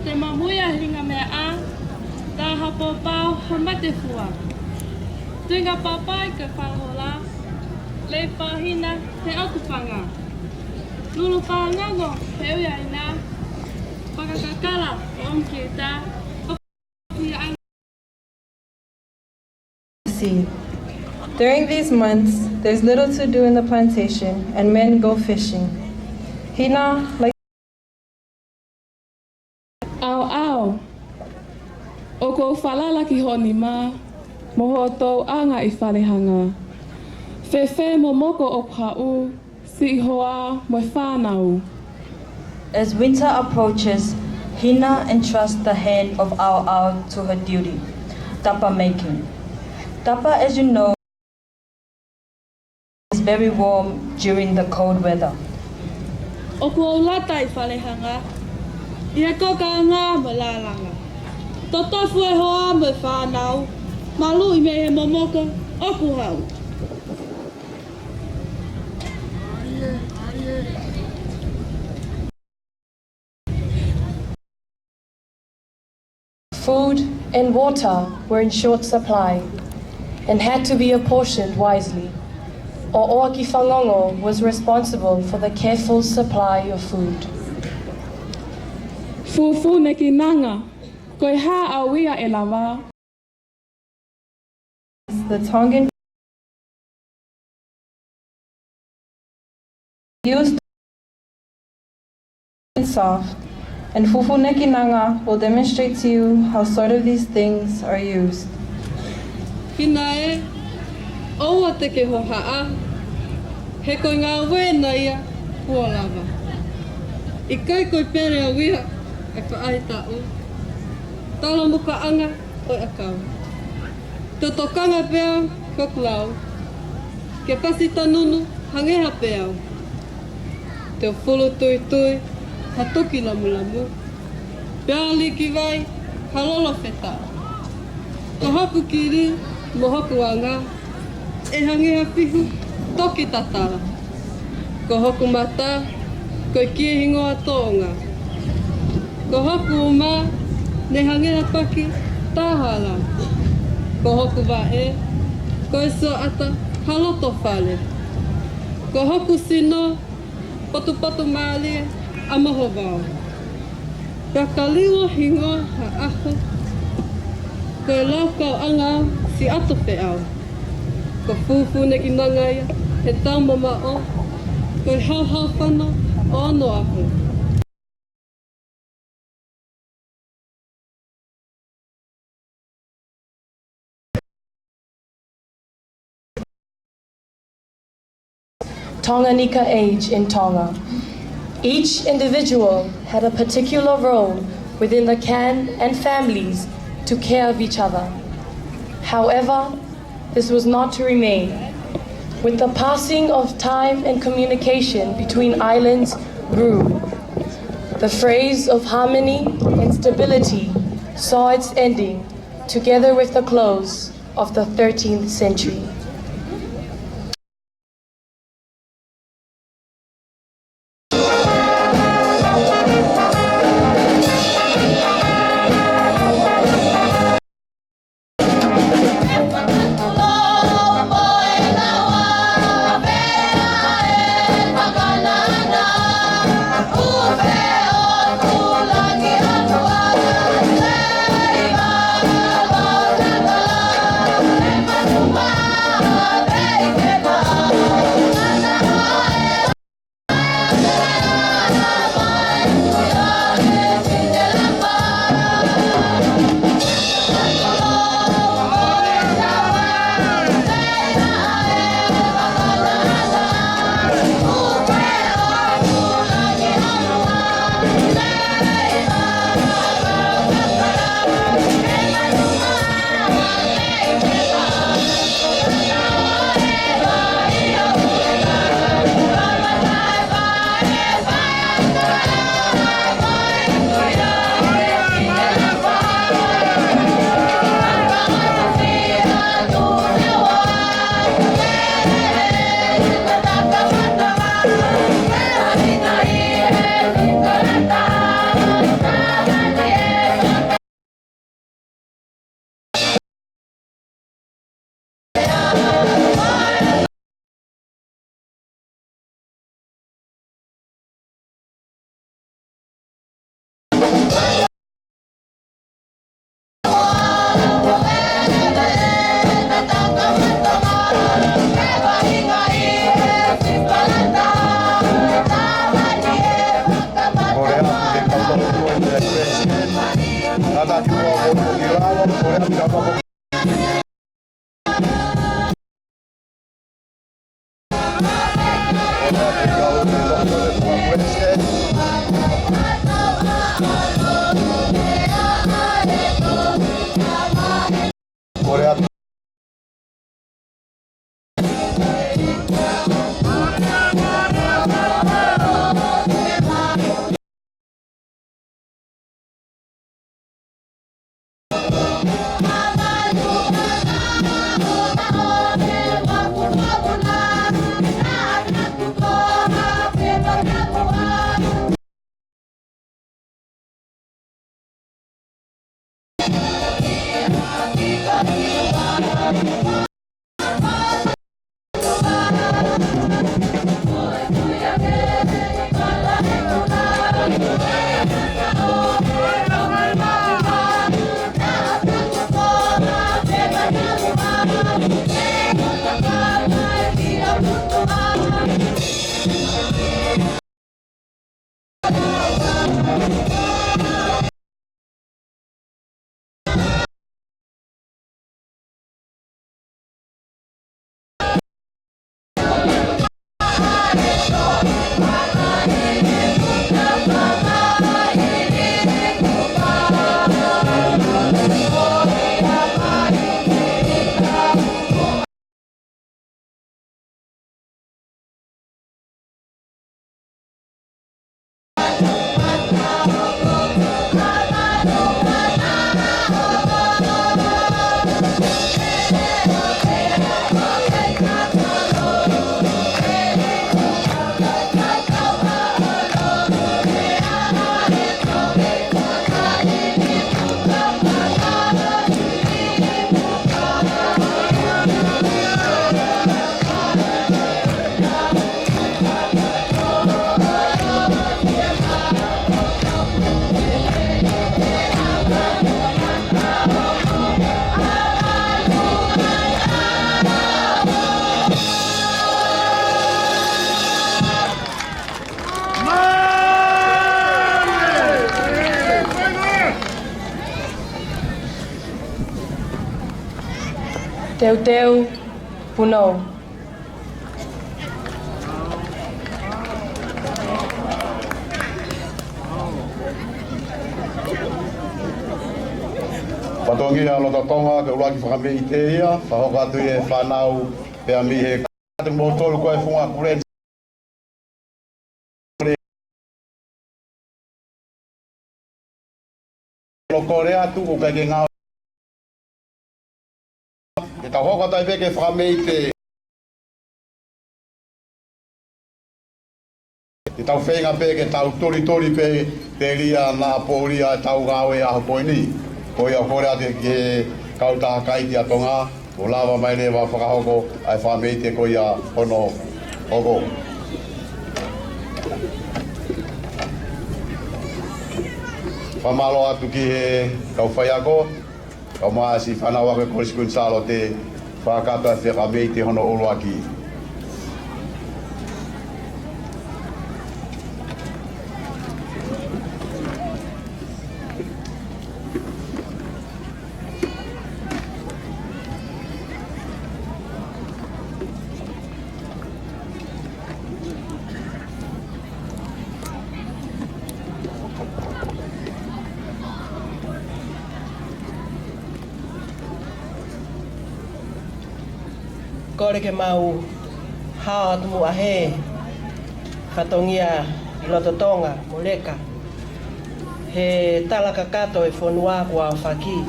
Te mamuia hilinga meʻa, ka ha pōpao ha mate fua. Tuinga papai ke falahola, lei pāhina he ʻoku panga. Lulu pāngango he uiaina, fakakakala ʻo ʻomi kita. See, during these months, there's little to do in the plantation, and men go fishing. Hina, like ʻAoʻao, ʻoku ou falala ki ho nima, mo hoʻo tōʻonga ʻi Falehanga. Fēfē momoko ʻoku haʻu, siʻi hoa mo e fānau? As winter approaches, Hina entrusts the hand of ʻAoʻao to her duty, tapa making. Tapa, as you know, is very warm during the cold weather. ʻOku ou lata ʻi Falehanga, ʻi he kokaʻanga mo e lālanga. Totofu e hoa mo e fānau, maluʻi mei he momoko ʻoku haʻu. Food and water were in short supply and had to be apportioned wisely. ʻOaki Fangongo was responsible for the careful supply of food. Fufunekinanga, ko e hā ʻa ia ʻe lava? The Tongan used soft, and Fufunekinanga will demonstrate to you how sort of these things are used. Hina ē, ʻoua te ke hohaʻa, he ko e ngāue ʻena ia kuo lava. ʻIkai ko e pele au ia ʻe faʻahitaʻu. Tala mukaʻanga ʻo e ʻakau. Totokanga pea ko kulau. Ke pasi tanunu Hangē ha peau, Teofulu Tuitui, ha tuki lamulamu, Peali ki vai, ha lolo feta. Ko hoku kili mo hoku anga, ʻe hangē ha fihu toki tatala. Ko hoku mata, ko e kiʻi hingoa toʻonga. Ko hoku uma, ne hangē ha paki tahala. Ko hoku vaʻe, ko e sioʻata ha loto fale. Ko hoku sino, potupotu mālie ʻa Mohovao. Pea ka liu ʻo hingoa ha ʻaho, ko e laukau ʻanga au siʻa ʻato feʻao. Ko Fufū Nekinanga ia he taumamaʻo, ko e hauhau fano ʻo onoʻaho. Tonganika age in Tonga. Each individual had a particular role within the clan and families to care of each other. However, this was not to remain. With the passing of time and communication between islands grew, the phase of harmony and stability saw its ending, together with the close of the thirteenth century. Teuteu Punou. Fatongia Loto Tonga, ke ʻuluaki fakameʻite ia, fakahoko atu ʻe he fānau, pea mei he kātaki mo tolu ko e funga kuleni. Lo kole atu, ʻoku ʻikai ke ngāue. Ke tau hoko atu ai pē ke fakameʻite. Ke tau feinga pē ke tau tulituli pē, telia naʻa pōlia ʻetau ngāue ʻaho ko eni. Ko ia ʻoku kole atu ki he kautaha Kaiti ʻa Tonga, ʻo lava mai leva fakahoko ʻa e fakameʻite ko ia hono hoko. Fakamālō atu ki he kau faiako, kae ʻumaʻā siʻi fānau ako ʻa e Kolisi Kuini Sālote, fakakakato ʻa e fakameʻite hono ʻuluaki. Kole ke mau hao atu muʻa he fatongia ʻi Loto Tonga mo Leka, he tala kakato ʻo e fonua kuo aofaki.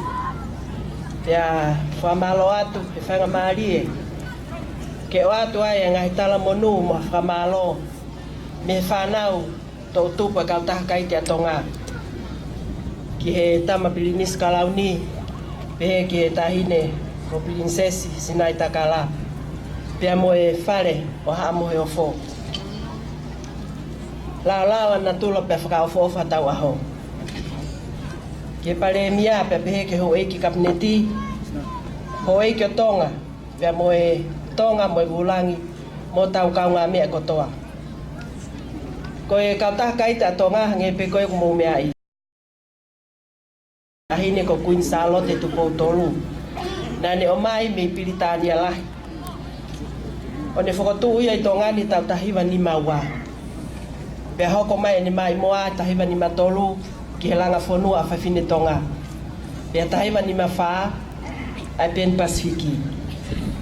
Pea fakamālō atu he faingamālie ke ʻoatu ai e ngaahi talamonū mo e fakamālō mei he fānau toʻutupu ʻa e kautaha Kaiti ʻa Tonga, ki he Tama Pilinisi Kalauni, pehē ki he Taʻahine ko Pilinisesi Sinaitakala, pea mo e Fale ʻo Haʻa Moheofo. Laolao ʻa natula pea fakaʻofoʻofa ʻetau ʻaho. Ki he Palēmia, pea pehē ki he houʻeiki Kapineti, houʻeiki ʻo Tonga, pea mo e Tonga mo e Vūlangi, mo hotau kaungāmeʻa kotoa. Ko e kautaha Kaiti ʻa Tonga, hangē pē ko ia ʻoku mou meaʻi, Taʻahine ko Kuini Sālote Tupou Tolu, naʻa ne ʻomai mei Pilitānia Lahi, ʻo ne fokotuʻu ia ʻi Tonga ni taʻu taha hiva nima ua. Pea hoko mai ʻene maʻimoa taha hiva nima tolu ki he langa fonua ʻa fafine Tonga. Pea taha hiva nima fā ʻa e Pan Pasifiki.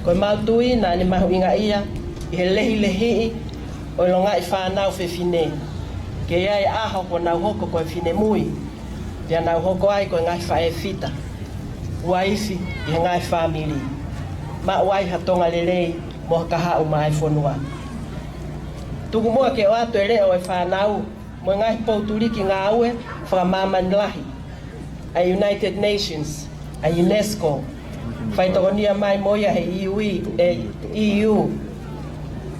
Ko ʻemau tui naʻa ne mahuʻingaʻia ʻi he lehilehiʻi ʻo e longaʻi fānau fefine, ke ʻi ai e ʻaho kuo nau hoko ko e finemui, pea nau hoko ai ko e ngaahi faʻē fita, uaifi ʻi he ngaahi fāmili, maʻu ai ha Tonga lelei mo ha kahaʻu maʻa e fonua. Tuku muʻa ke ʻoatu e leʻo ʻo e fānau mo e ngaahi poutuliki ngāue fakamāmani lahi ʻa e United Nations, ʻa e UNESCO, faitokonia mai mo ia he E U, e E U,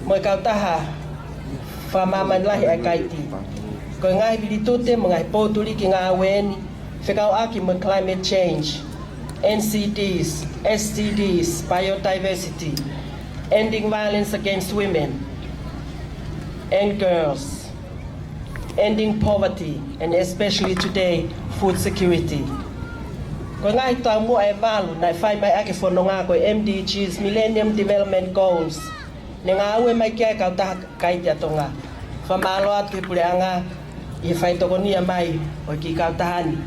mo e kautaha fakamāmani lahi ʻa e Kaiti. Ko e ngaahi vilitute mo e ngaahi poutuliki ngāue eni fekauʻaki mo e climate change, N C Ds, S D Ds, biodiversity, ending violence against women and girls, ending poverty, and especially today, food security. Ko e ngaahi taumuʻa ʻe valu naʻe fai mai ʻaki e fononga ko e M D Gs, Millennium Development Goals, ne ngāue mai ki ai e kautaha Kaiti ʻa Tonga. Fakamālō atu ki he puleʻanga ʻi he faitokonia mai ʻo e kiʻi kautaha ni.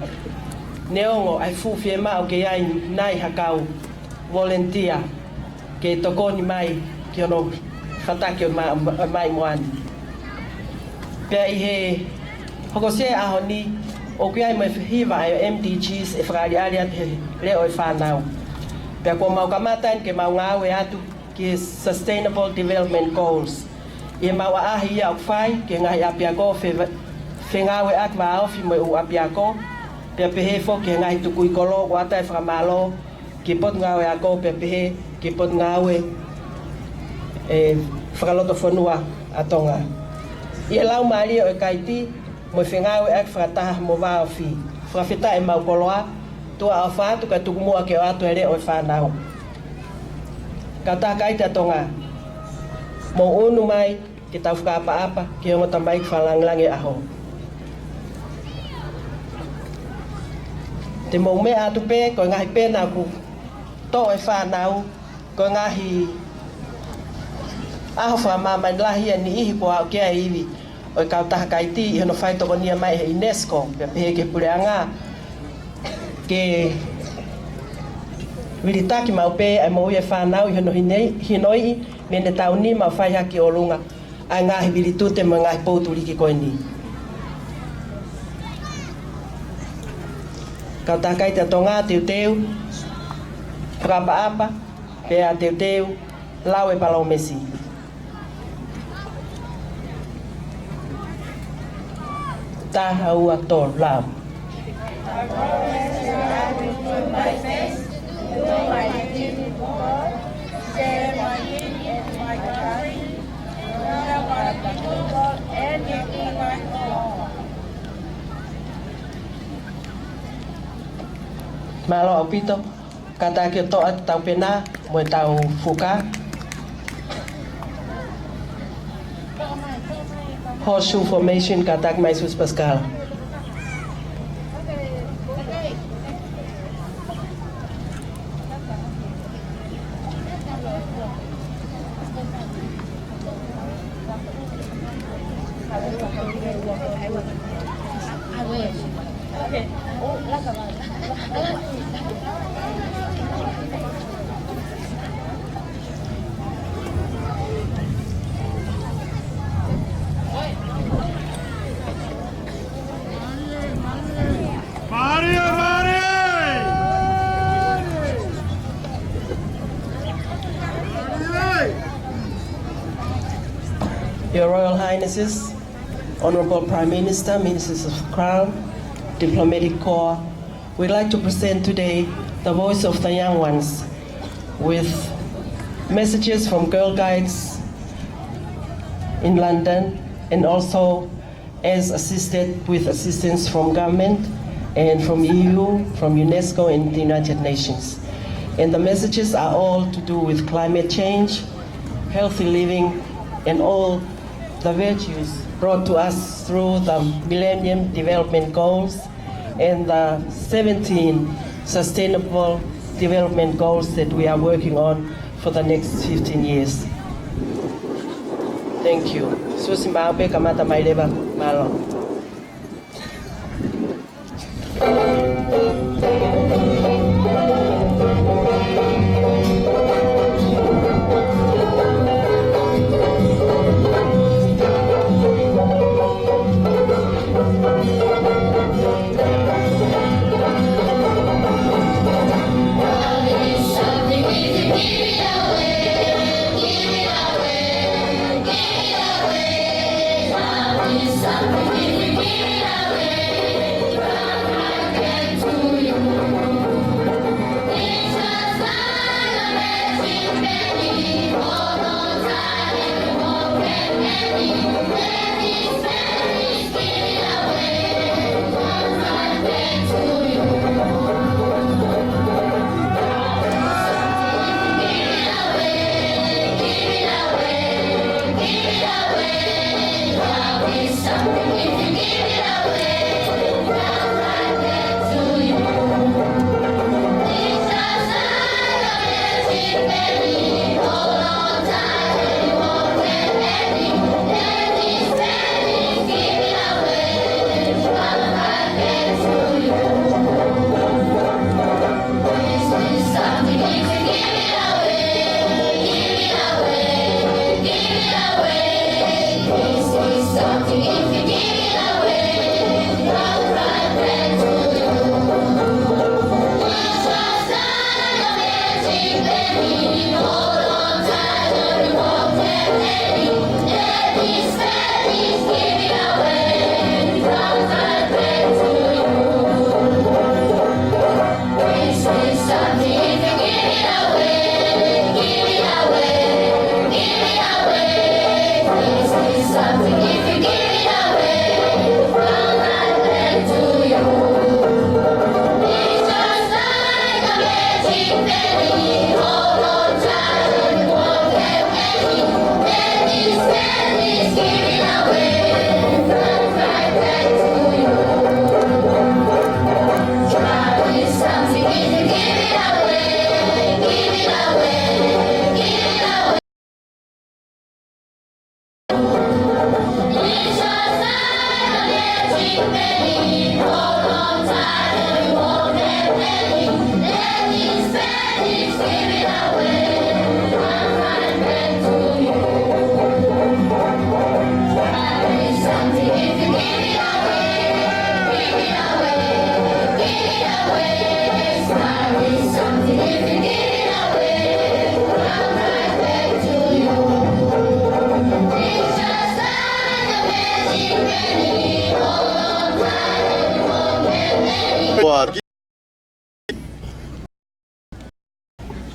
Neongo ʻa e fuʻu fiemaʻu ke ʻi ai nai ha kau volunteer ke tokoni mai ki hono fataki ʻo e ma-, ma-, maʻimoa ni. Pea ʻi he hokosia e ʻaho ni, ʻoku ʻi ai mo e hiva ʻa e M D Gs ʻe fakaʻaliʻali atu he leʻo ʻo e fānau. Pea kuo mau kamata eni ke mau ngāue atu ki he Sustainable Development Goals, ʻi heʻemau ʻaʻahi ia ʻoku fai ki he ngaahi ʻapiako fe-, fengāueʻaki vāofi mo e ʻū ʻapiako, pea pehē foki ki he ngaahi tukui kolo. ʻOatu e fakamālō ki he Potungāue Ako, pea pehē ki he Potungāue, e, Fakalotofonua ʻa Tonga. ʻI he laumālie ʻo e Kaiti, mo e fengāueʻaki fakataha mo vāofi, fakafetaʻi ʻemau koloa, tuʻa ʻofa atu kae tuku muʻa ke ʻoatu e leʻo ʻo e fānau. Kautaha Kaiti ʻa Tonga, mou ʻunu mai ke tau fakaʻapaʻapa ki he ongo tamaiki fakalāngilangi ʻo e ʻaho. Te mou meʻa atu pē, ko e ngaahi pena ʻoku toʻo ʻe he fānau, Ko e ngaahi ʻaho fakamāmani lahi ʻa e niʻihi kuo aʻu ki ai e ivi ʻo e kautaha kaiti ʻi hono fai tokonia mai ʻe he UNESCO, pea pehē ki he puleʻanga, ke vilitaki maʻu pē ʻa e moʻui ʻa e fānau ʻi hono hinei-, hinoiʻi mei heʻene taʻu nima ʻo fai hake ki ʻolunga ʻa e ngaahi vilitute mo e ngaahi pou tuliki ko eni. Kautaha kaiti ʻa Tonga, teuteu, fakaʻapaʻapa, pea teuteu, lau e palōmesi. Taha, ua, tolu, lau. Mālō ʻaupito. Kātaki ʻo toʻo atu ʻetau pena mo ʻetau fuka. Horseshoe formation, kātaki mai Susi Pasikala. Mālie, mālie! Mālie! Your Royal Highnesses, Honourable Prime Minister, Ministers of the Crown, Diplomatic Corps, we'd like to present today the Voice of the Young Ones with messages from Girl Guides in London and also as assisted with assistance from government and from E U, from UNESCO and the United Nations. And the messages are all to do with climate change, healthy living, and all the virtues brought to us through the Millennium Development Goals and the seventeen Sustainable Development Goals that we are working on for the next fifteen years. Thank you. Susi, maʻu pē, kamata mai leva, mālō.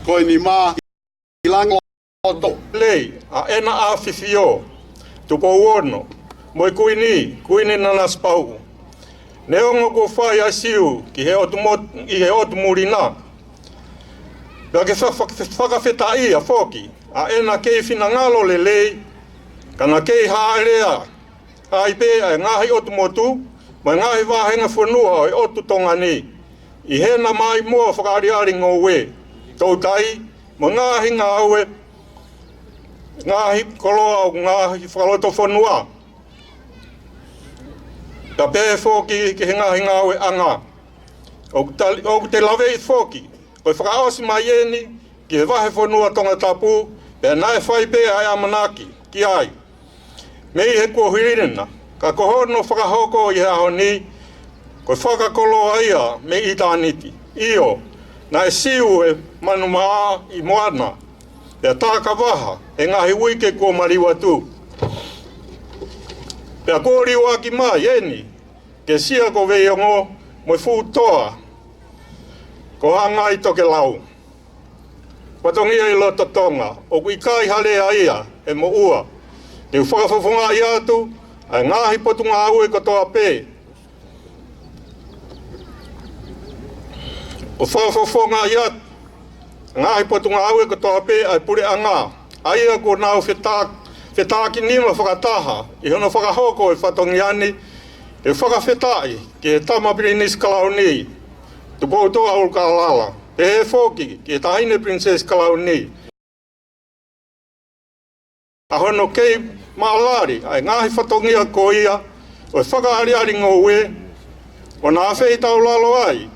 Ko e nima ʻi langi loto. Lei, ʻa ʻEna ʻAfifio, Tupou Ono, mo e Kuini, Kuini Nanasipauʻu. Neongo kuo fai ʻa e Siu ki he ʻotu mo-, ʻi he ʻotu muli na. Pea ke fa-, fa-, fakafetaʻia foki ʻa ʻEna kei finangalo lelei, ka na kei hāʻelea ai pē ʻa e ngaahi ʻotu motu, mo e ngaahi vāhenga fonua ʻo e ʻotu Tonga ni, ʻi heʻena maʻimoa fakaʻaliʻali ngoue, toutai, mo e ngaahi ngāue, ngaahi koloa ʻo e ngaahi fakalotofonua. Pea pehē foki ki he ngaahi ngāueʻanga. ʻOku ta-, ʻoku te laveʻi foki, ko e fakaʻosi mai eni ki he vahefonua Tongatapu, pea naʻe fai pē ʻa e ʻamanaki ki ai mei he kuohili na, ka ko hono fakahoko ʻi he ʻaho ni, ko e fakakoloa ia mei ʻitāniti. ʻIo, naʻe Siu e manumaʻa ʻi Moana, pea tā ka vaha he ngaahi uike kuo maliu atu. Pea kuo liuaki mai eni ki he Sia ko Veiongo mo e fuʻu toa ko Hangai Tokelau. Fatongia ʻi loto Tonga, ʻoku ʻikai ha lea ia ʻe moʻua. Te u fakafofongaʻi atu ʻa e ngaahi potungāue kotoa pē. ʻO fakafofongaʻi atu ngaahi potungāue kotoa pē ʻa e puleʻanga, ʻa ia kuo nau feta-, fetakinima fakataha ʻi hono fakahoko e fatongia ni. Te u fakafetaʻi ki he Tama Pilinisi Kalauni, Tupoutoʻa ʻUlukalala, pehē foki ki he Taʻahine Pilinisesi Kalauni, ʻa hono kei maʻalali ʻa e ngaahi fatongia ko ia ʻo e fakaʻaliʻali ngoue, ʻo na feitaulalo ai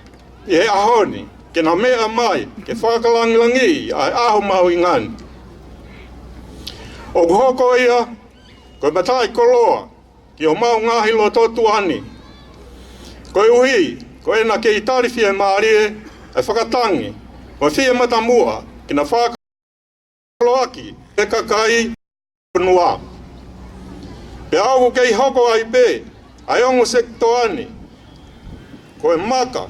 ʻi he ʻaho ni ke na meʻa mai ke fakalangilangiʻi ʻa e ʻaho mahuʻinga ni. ʻOku hoko ia ko e mataʻikoloa ki homau ngaahi loto tuʻa ni, koeʻuhi ko ʻena kei tali fiemālie ʻa e fakatangi mo e fie matamuʻa ke na fakakoloa ʻaki e kakai fonua. Pea ʻoku kei hoko ai pē ʻa e ongo sekitoa ni ko e maka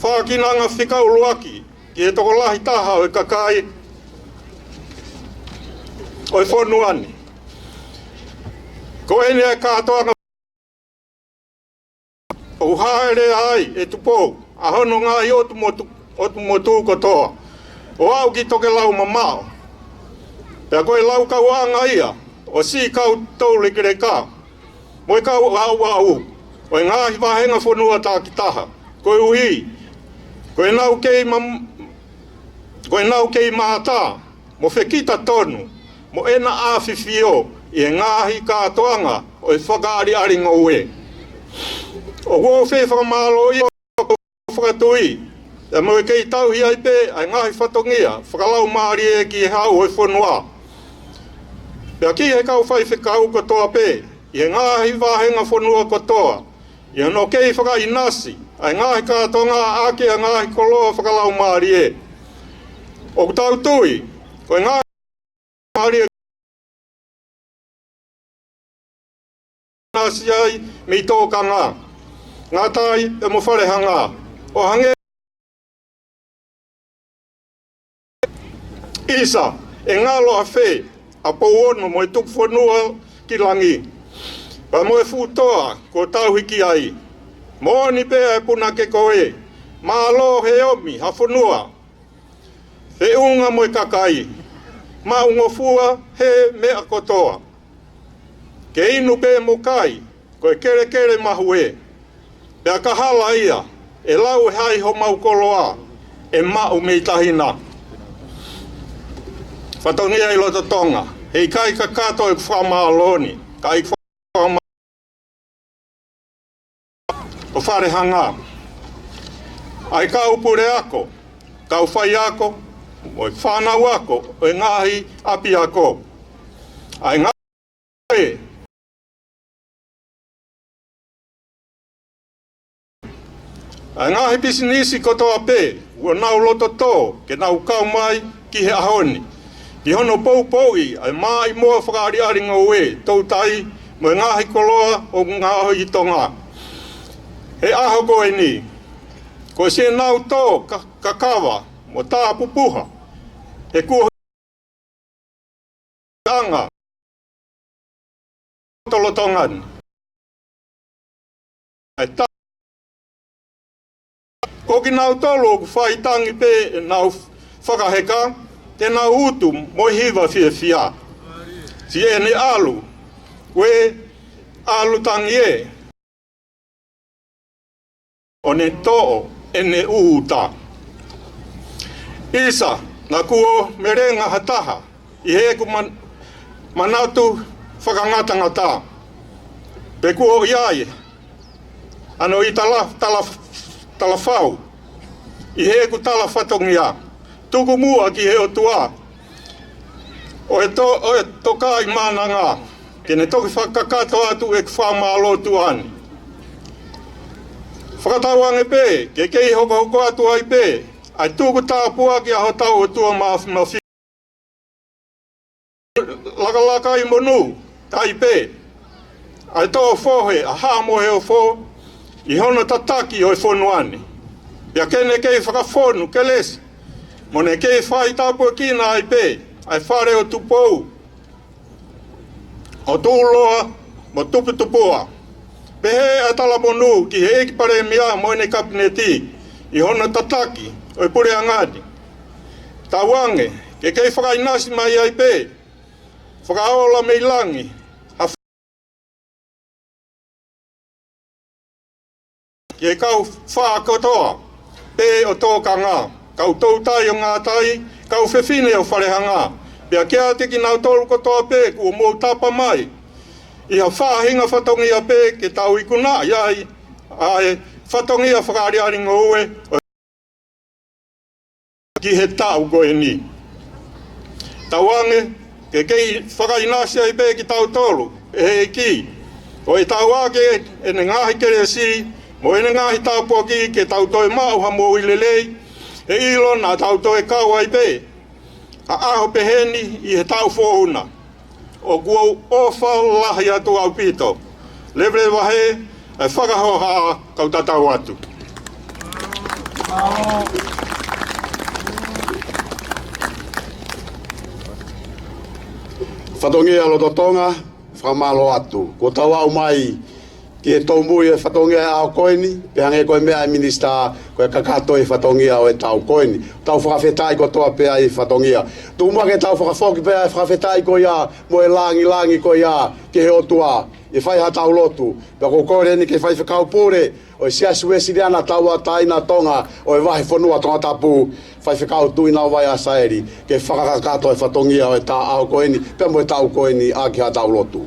fakinanga fika ʻuluaki ki he tokolahi taha ʻo e kakai ʻo e fonua ni. Ko ʻeni ʻa e kātoanga ʻoku hāʻele ai ʻe Tupou ʻa hono ngaahi ʻotu motu, ʻotu motu kotoa, ʻo aʻu ki Tokelau mamaʻo. Pea ko e laukauʻanga ia ʻo e siʻi kau toulekeleka mo e kau ʻauʻau ʻo e ngaahi vāhenga fonua takitaha, koeʻuhi ko ʻenau kei mam-, ko ʻenau kei mātā mo fekita tonu mo ʻEna ʻAfifio ʻi he ngaahi kātoanga ʻo e fakaʻaliʻali ngoue. ʻOku ou fie fakamālōʻia ʻo fakatui, pea mo e kei tauhi ai pē ʻa e ngaahi fatongia fakalaumālie ki he hau ʻo e fonua, pea ki he kau faifekau kotoa pē ʻi he ngaahi vāhenga fonua kotoa, ʻi hono kei fakaʻinasi ʻa e ngaahi kātoanga ʻaki ʻa e ngaahi koloa fakalaumālie. ʻOku tau tui ko e ngaahi mālie ʻinasi ai mei tōkanga, ngātai pea mo Falehanga, ʻo hangē ʻisa, ʻe ngalo ʻafē ʻa Pouono mo e tuku fonua ki langi, pea mo e fuʻu toa kuo tauhi ki ai. Moʻoni pē ʻa e punake ko ē, mālō he omi ha fonua, feʻunga mo e kakai, maʻungofua he meʻa kotoa. Ke inu pē mo kai, ko e kelekele mahue, pea ka hala ia, ʻe lau ʻe hai homau koloa ʻe maʻu mei tahi na. Fatongia ʻi loto Tonga, heʻikai kakato ʻeku fakamālō ni, ka ʻi ko Falehanga, ʻa e kau puleako, kau faiako, mo e fānau ako ʻo e ngaahi ʻapiako, ʻa e ngaahi ʻa e ngaahi pisinisi kotoa pē ʻoku nau loto tō ke nau kau mai ki he ʻaho ni, ki hono poupouʻi ʻa e maʻimoa fakaʻaliʻali ngoue, toutai, mo e ngaahi koloa ʻoku ngaohi ʻi Tonga. He ʻaho ko eni, ko siʻenau tō ka-, kakava mo tāpupuha he kuo anga lolotonga ni. ʻA e ta-, ko kinautolu ʻoku fai tangi pē ʻenau fakaheka, te nau utu mo e hiva fiefia. Siʻene ʻalu, ʻe ʻalu tangi ē, ʻo ne toʻo ʻene uta. ʻIsa, naʻa kuo melenga ha taha ʻi heʻeku man-, manatu fakangatangata. Pea kuo ʻi ai ʻa hono ʻi tala-, tala-, talafau ʻi heʻeku tala fatongia. Tuku muʻa ki he ʻOtua ʻo e to-, ʻo e tokaʻi mananga, ke ne toki fakakakato atu ʻeku fakamālō tuʻa ni. Fakatauange pē ke kei hokohoko atu ai pē ʻa e tuku tāpuaki ʻa hotau ʻOtua Māfimafi. Lakalaka ʻi monū, tai pē ʻa e toʻo fohe ʻa Haʻa Moheofo ʻi hono tataki ʻo e fonua ni. Pea ke ne kei fakafonu kelesi, mo ne kei fai tāpuekina ai pē ʻa e fale ʻo Tupou, ʻo Tuʻuloa mo Tuputupuʻa. Pehē ʻa e talamonū ki he ʻEiki Palēmia mo ʻene Kapineti ʻi hono tataki ʻo e puleʻanga ni. Tauange ke kei fakaʻinasi mai ai pē fakaola mei langi ha f-, ki he kau fā kotoa pē ʻo tōkanga, kau toutai ʻo ngātai, kau fefine ʻo falehanga, pea kiate kinautolu kotoa pē kuo mou tapa mai ʻi ha faʻahinga fatongia pē ke tau ikunaʻi ai ʻa e fatongia fakaʻaliʻali ngoue ki he taʻu ko eni. Tauange ke kei fakaʻinasi ai pē kitautolu ʻe he ʻEiki, ʻo ʻoatu ʻaki ʻene ngaahi kelesi mo ʻene ngaahi tāpuaki ke tau toe maʻu ha moʻui lelei, ʻe ʻilo naʻa tau toe kau ai pē ha ʻaho pehē ni ʻi he taʻu foʻou na. ʻOku ou ʻofa lahi atu ʻaupito. Leveleva hē, ʻa e fakahoha, kau tatau atu. Fatongia Loto Tonga, fakamālō atu. Kuo tau aʻu mai ki he tōmui ʻo e fatongia ʻo e ʻaho ko eni, pea hangē ko e meʻa ʻa e minisitā, ko e kakato ʻo e fatongia ʻo e taʻu ko eni. Tau fakafetaʻi kotoa pē ʻa e fatongia. Tuku muʻa ke tau fakafoki pē ʻa e fakafetaʻi ko ia mo e langilangi ko ia ki he ʻOtua. ʻE fai haʻatau lotu. Pea ʻoku ou kole eni ki he faifekau pule ʻo e Siasi Uēsiliana Tauʻatāina Tonga ʻo e Vahefonua Tongatapu, Faifekau Tuʻinavai ʻAsaeli, ke fakakakato e fatongia ʻo e taʻu ko eni, pea mo e taʻu ko eni ʻaki haʻatau lotu.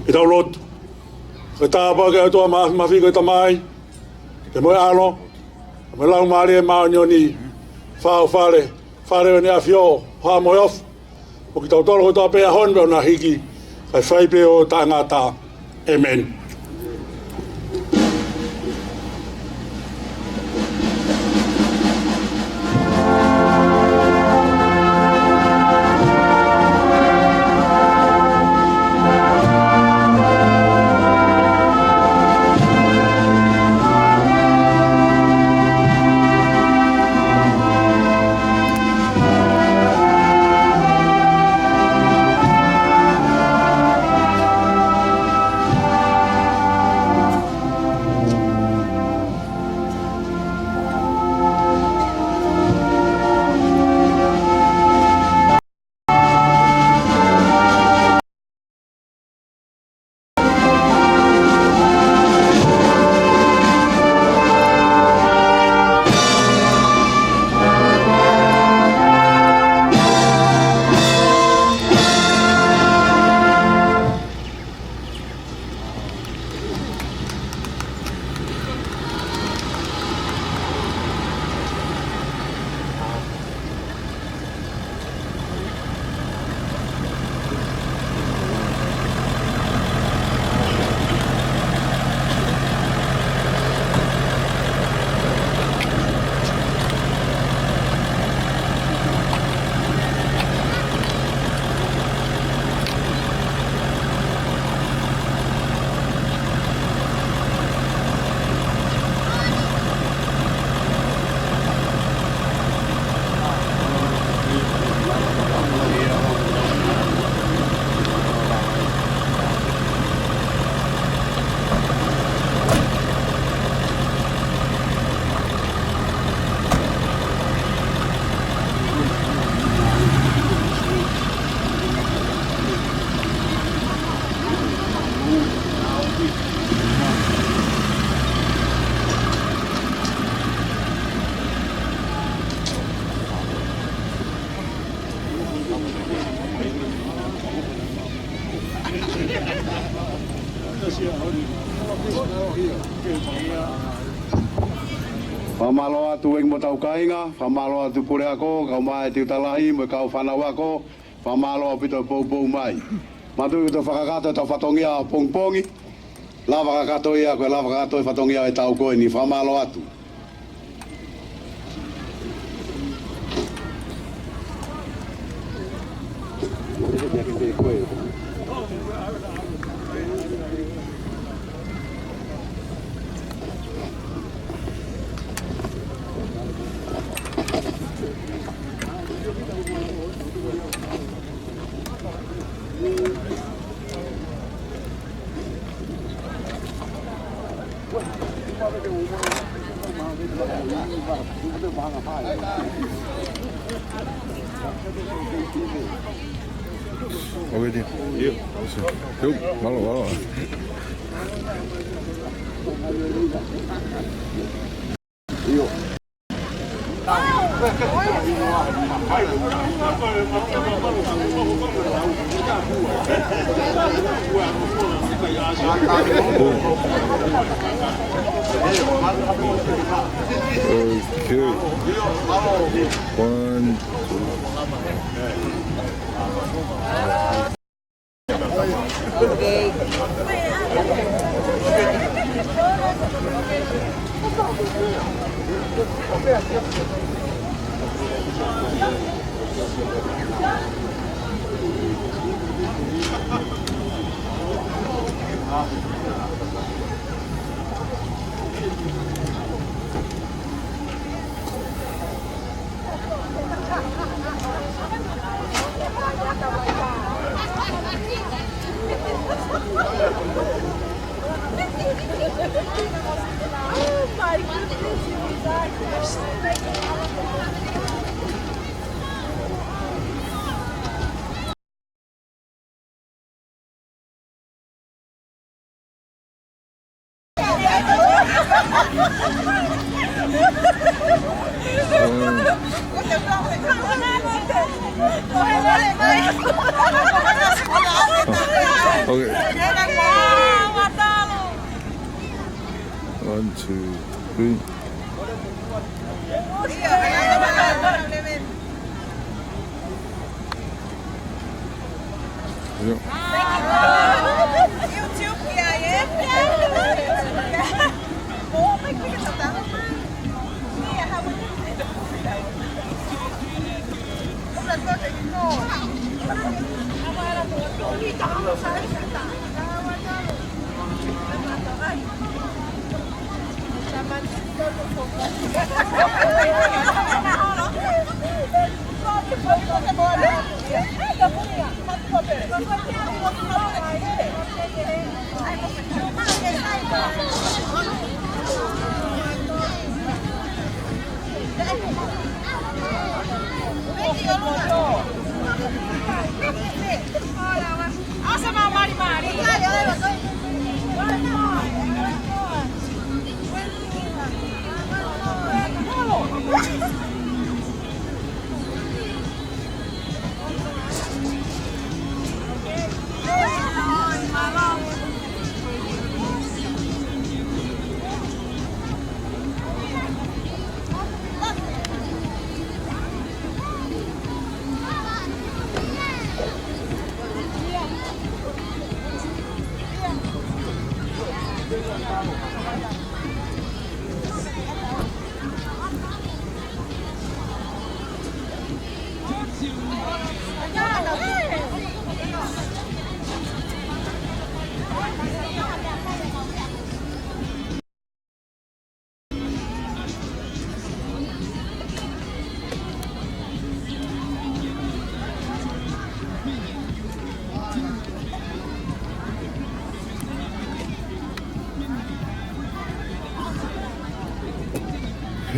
Ke tau lotu. Ko e tāpuaki ʻa e ʻOtua Māfimafi ko e Tamai, pea mo e ʻAlo, pea mo e Laumālie Māʻoniʻoni, fāʻofale, fale ʻo ʻEne ʻAfio, Haʻa Moheofo, ʻo kitautolu kotoa pē he ʻaho ni pea ʻo na hiki, kae fai pē ʻo taʻengata. ʻĒmeni. Fakamālō atu Uengi mo hotau kāinga, fakamālō atu Puleako, kau mai Tiuta Lahi mo e kau fānau ako, fakamālō ʻaupito e poupou mai. Mātuʻa, ko e fakakakato ʻetau fatongia ʻapongipongi, lava kakato ia, ko e lava kakato e fatongia ʻo e taʻu ko eni, fakamālō atu. Oke, Tim. Yuk. Yuk, mālō, mālō. Okay. One, two. Okay. One, two, three. Yep.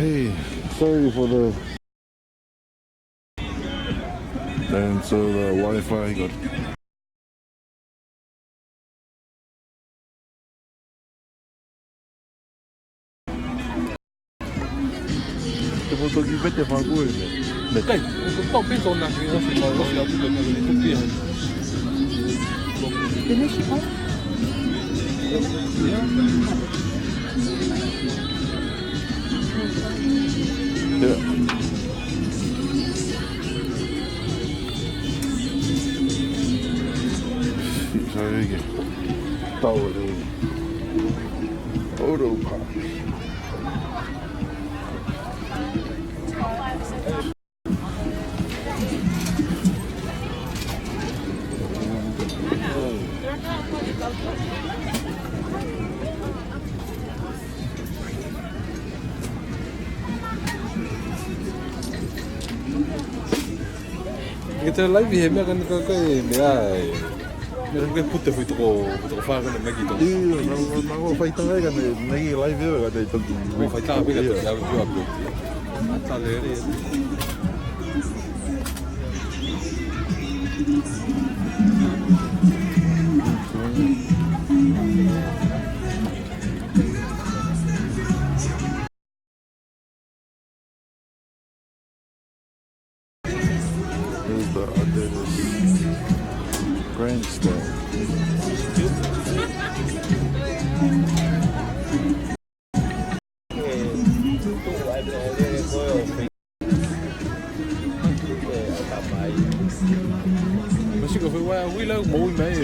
Hey, sorry for the And so the Wi-Fi got. Te mo toki vete fākue me. Me. Kai, ko tau pito na ki ofi ma ofi a puta me ko ni tuki ai. Te ne si pa? Yeah. Sorry again. Tau e. Auto park. Ke te live he meʻa ka ne ka, ka e meʻa e. Meʻa ka ke pute hui toko, hui toko fā ka ne meki toko. Io, na, na, na, ko fai tanga ka ne meki live ʻo ka te toki. Ko fai tanga pē ka toki ʻave ʻo upload. ʻA tale ere. Here's the updated grandstand. Masiko fue wai wila mo ui mai.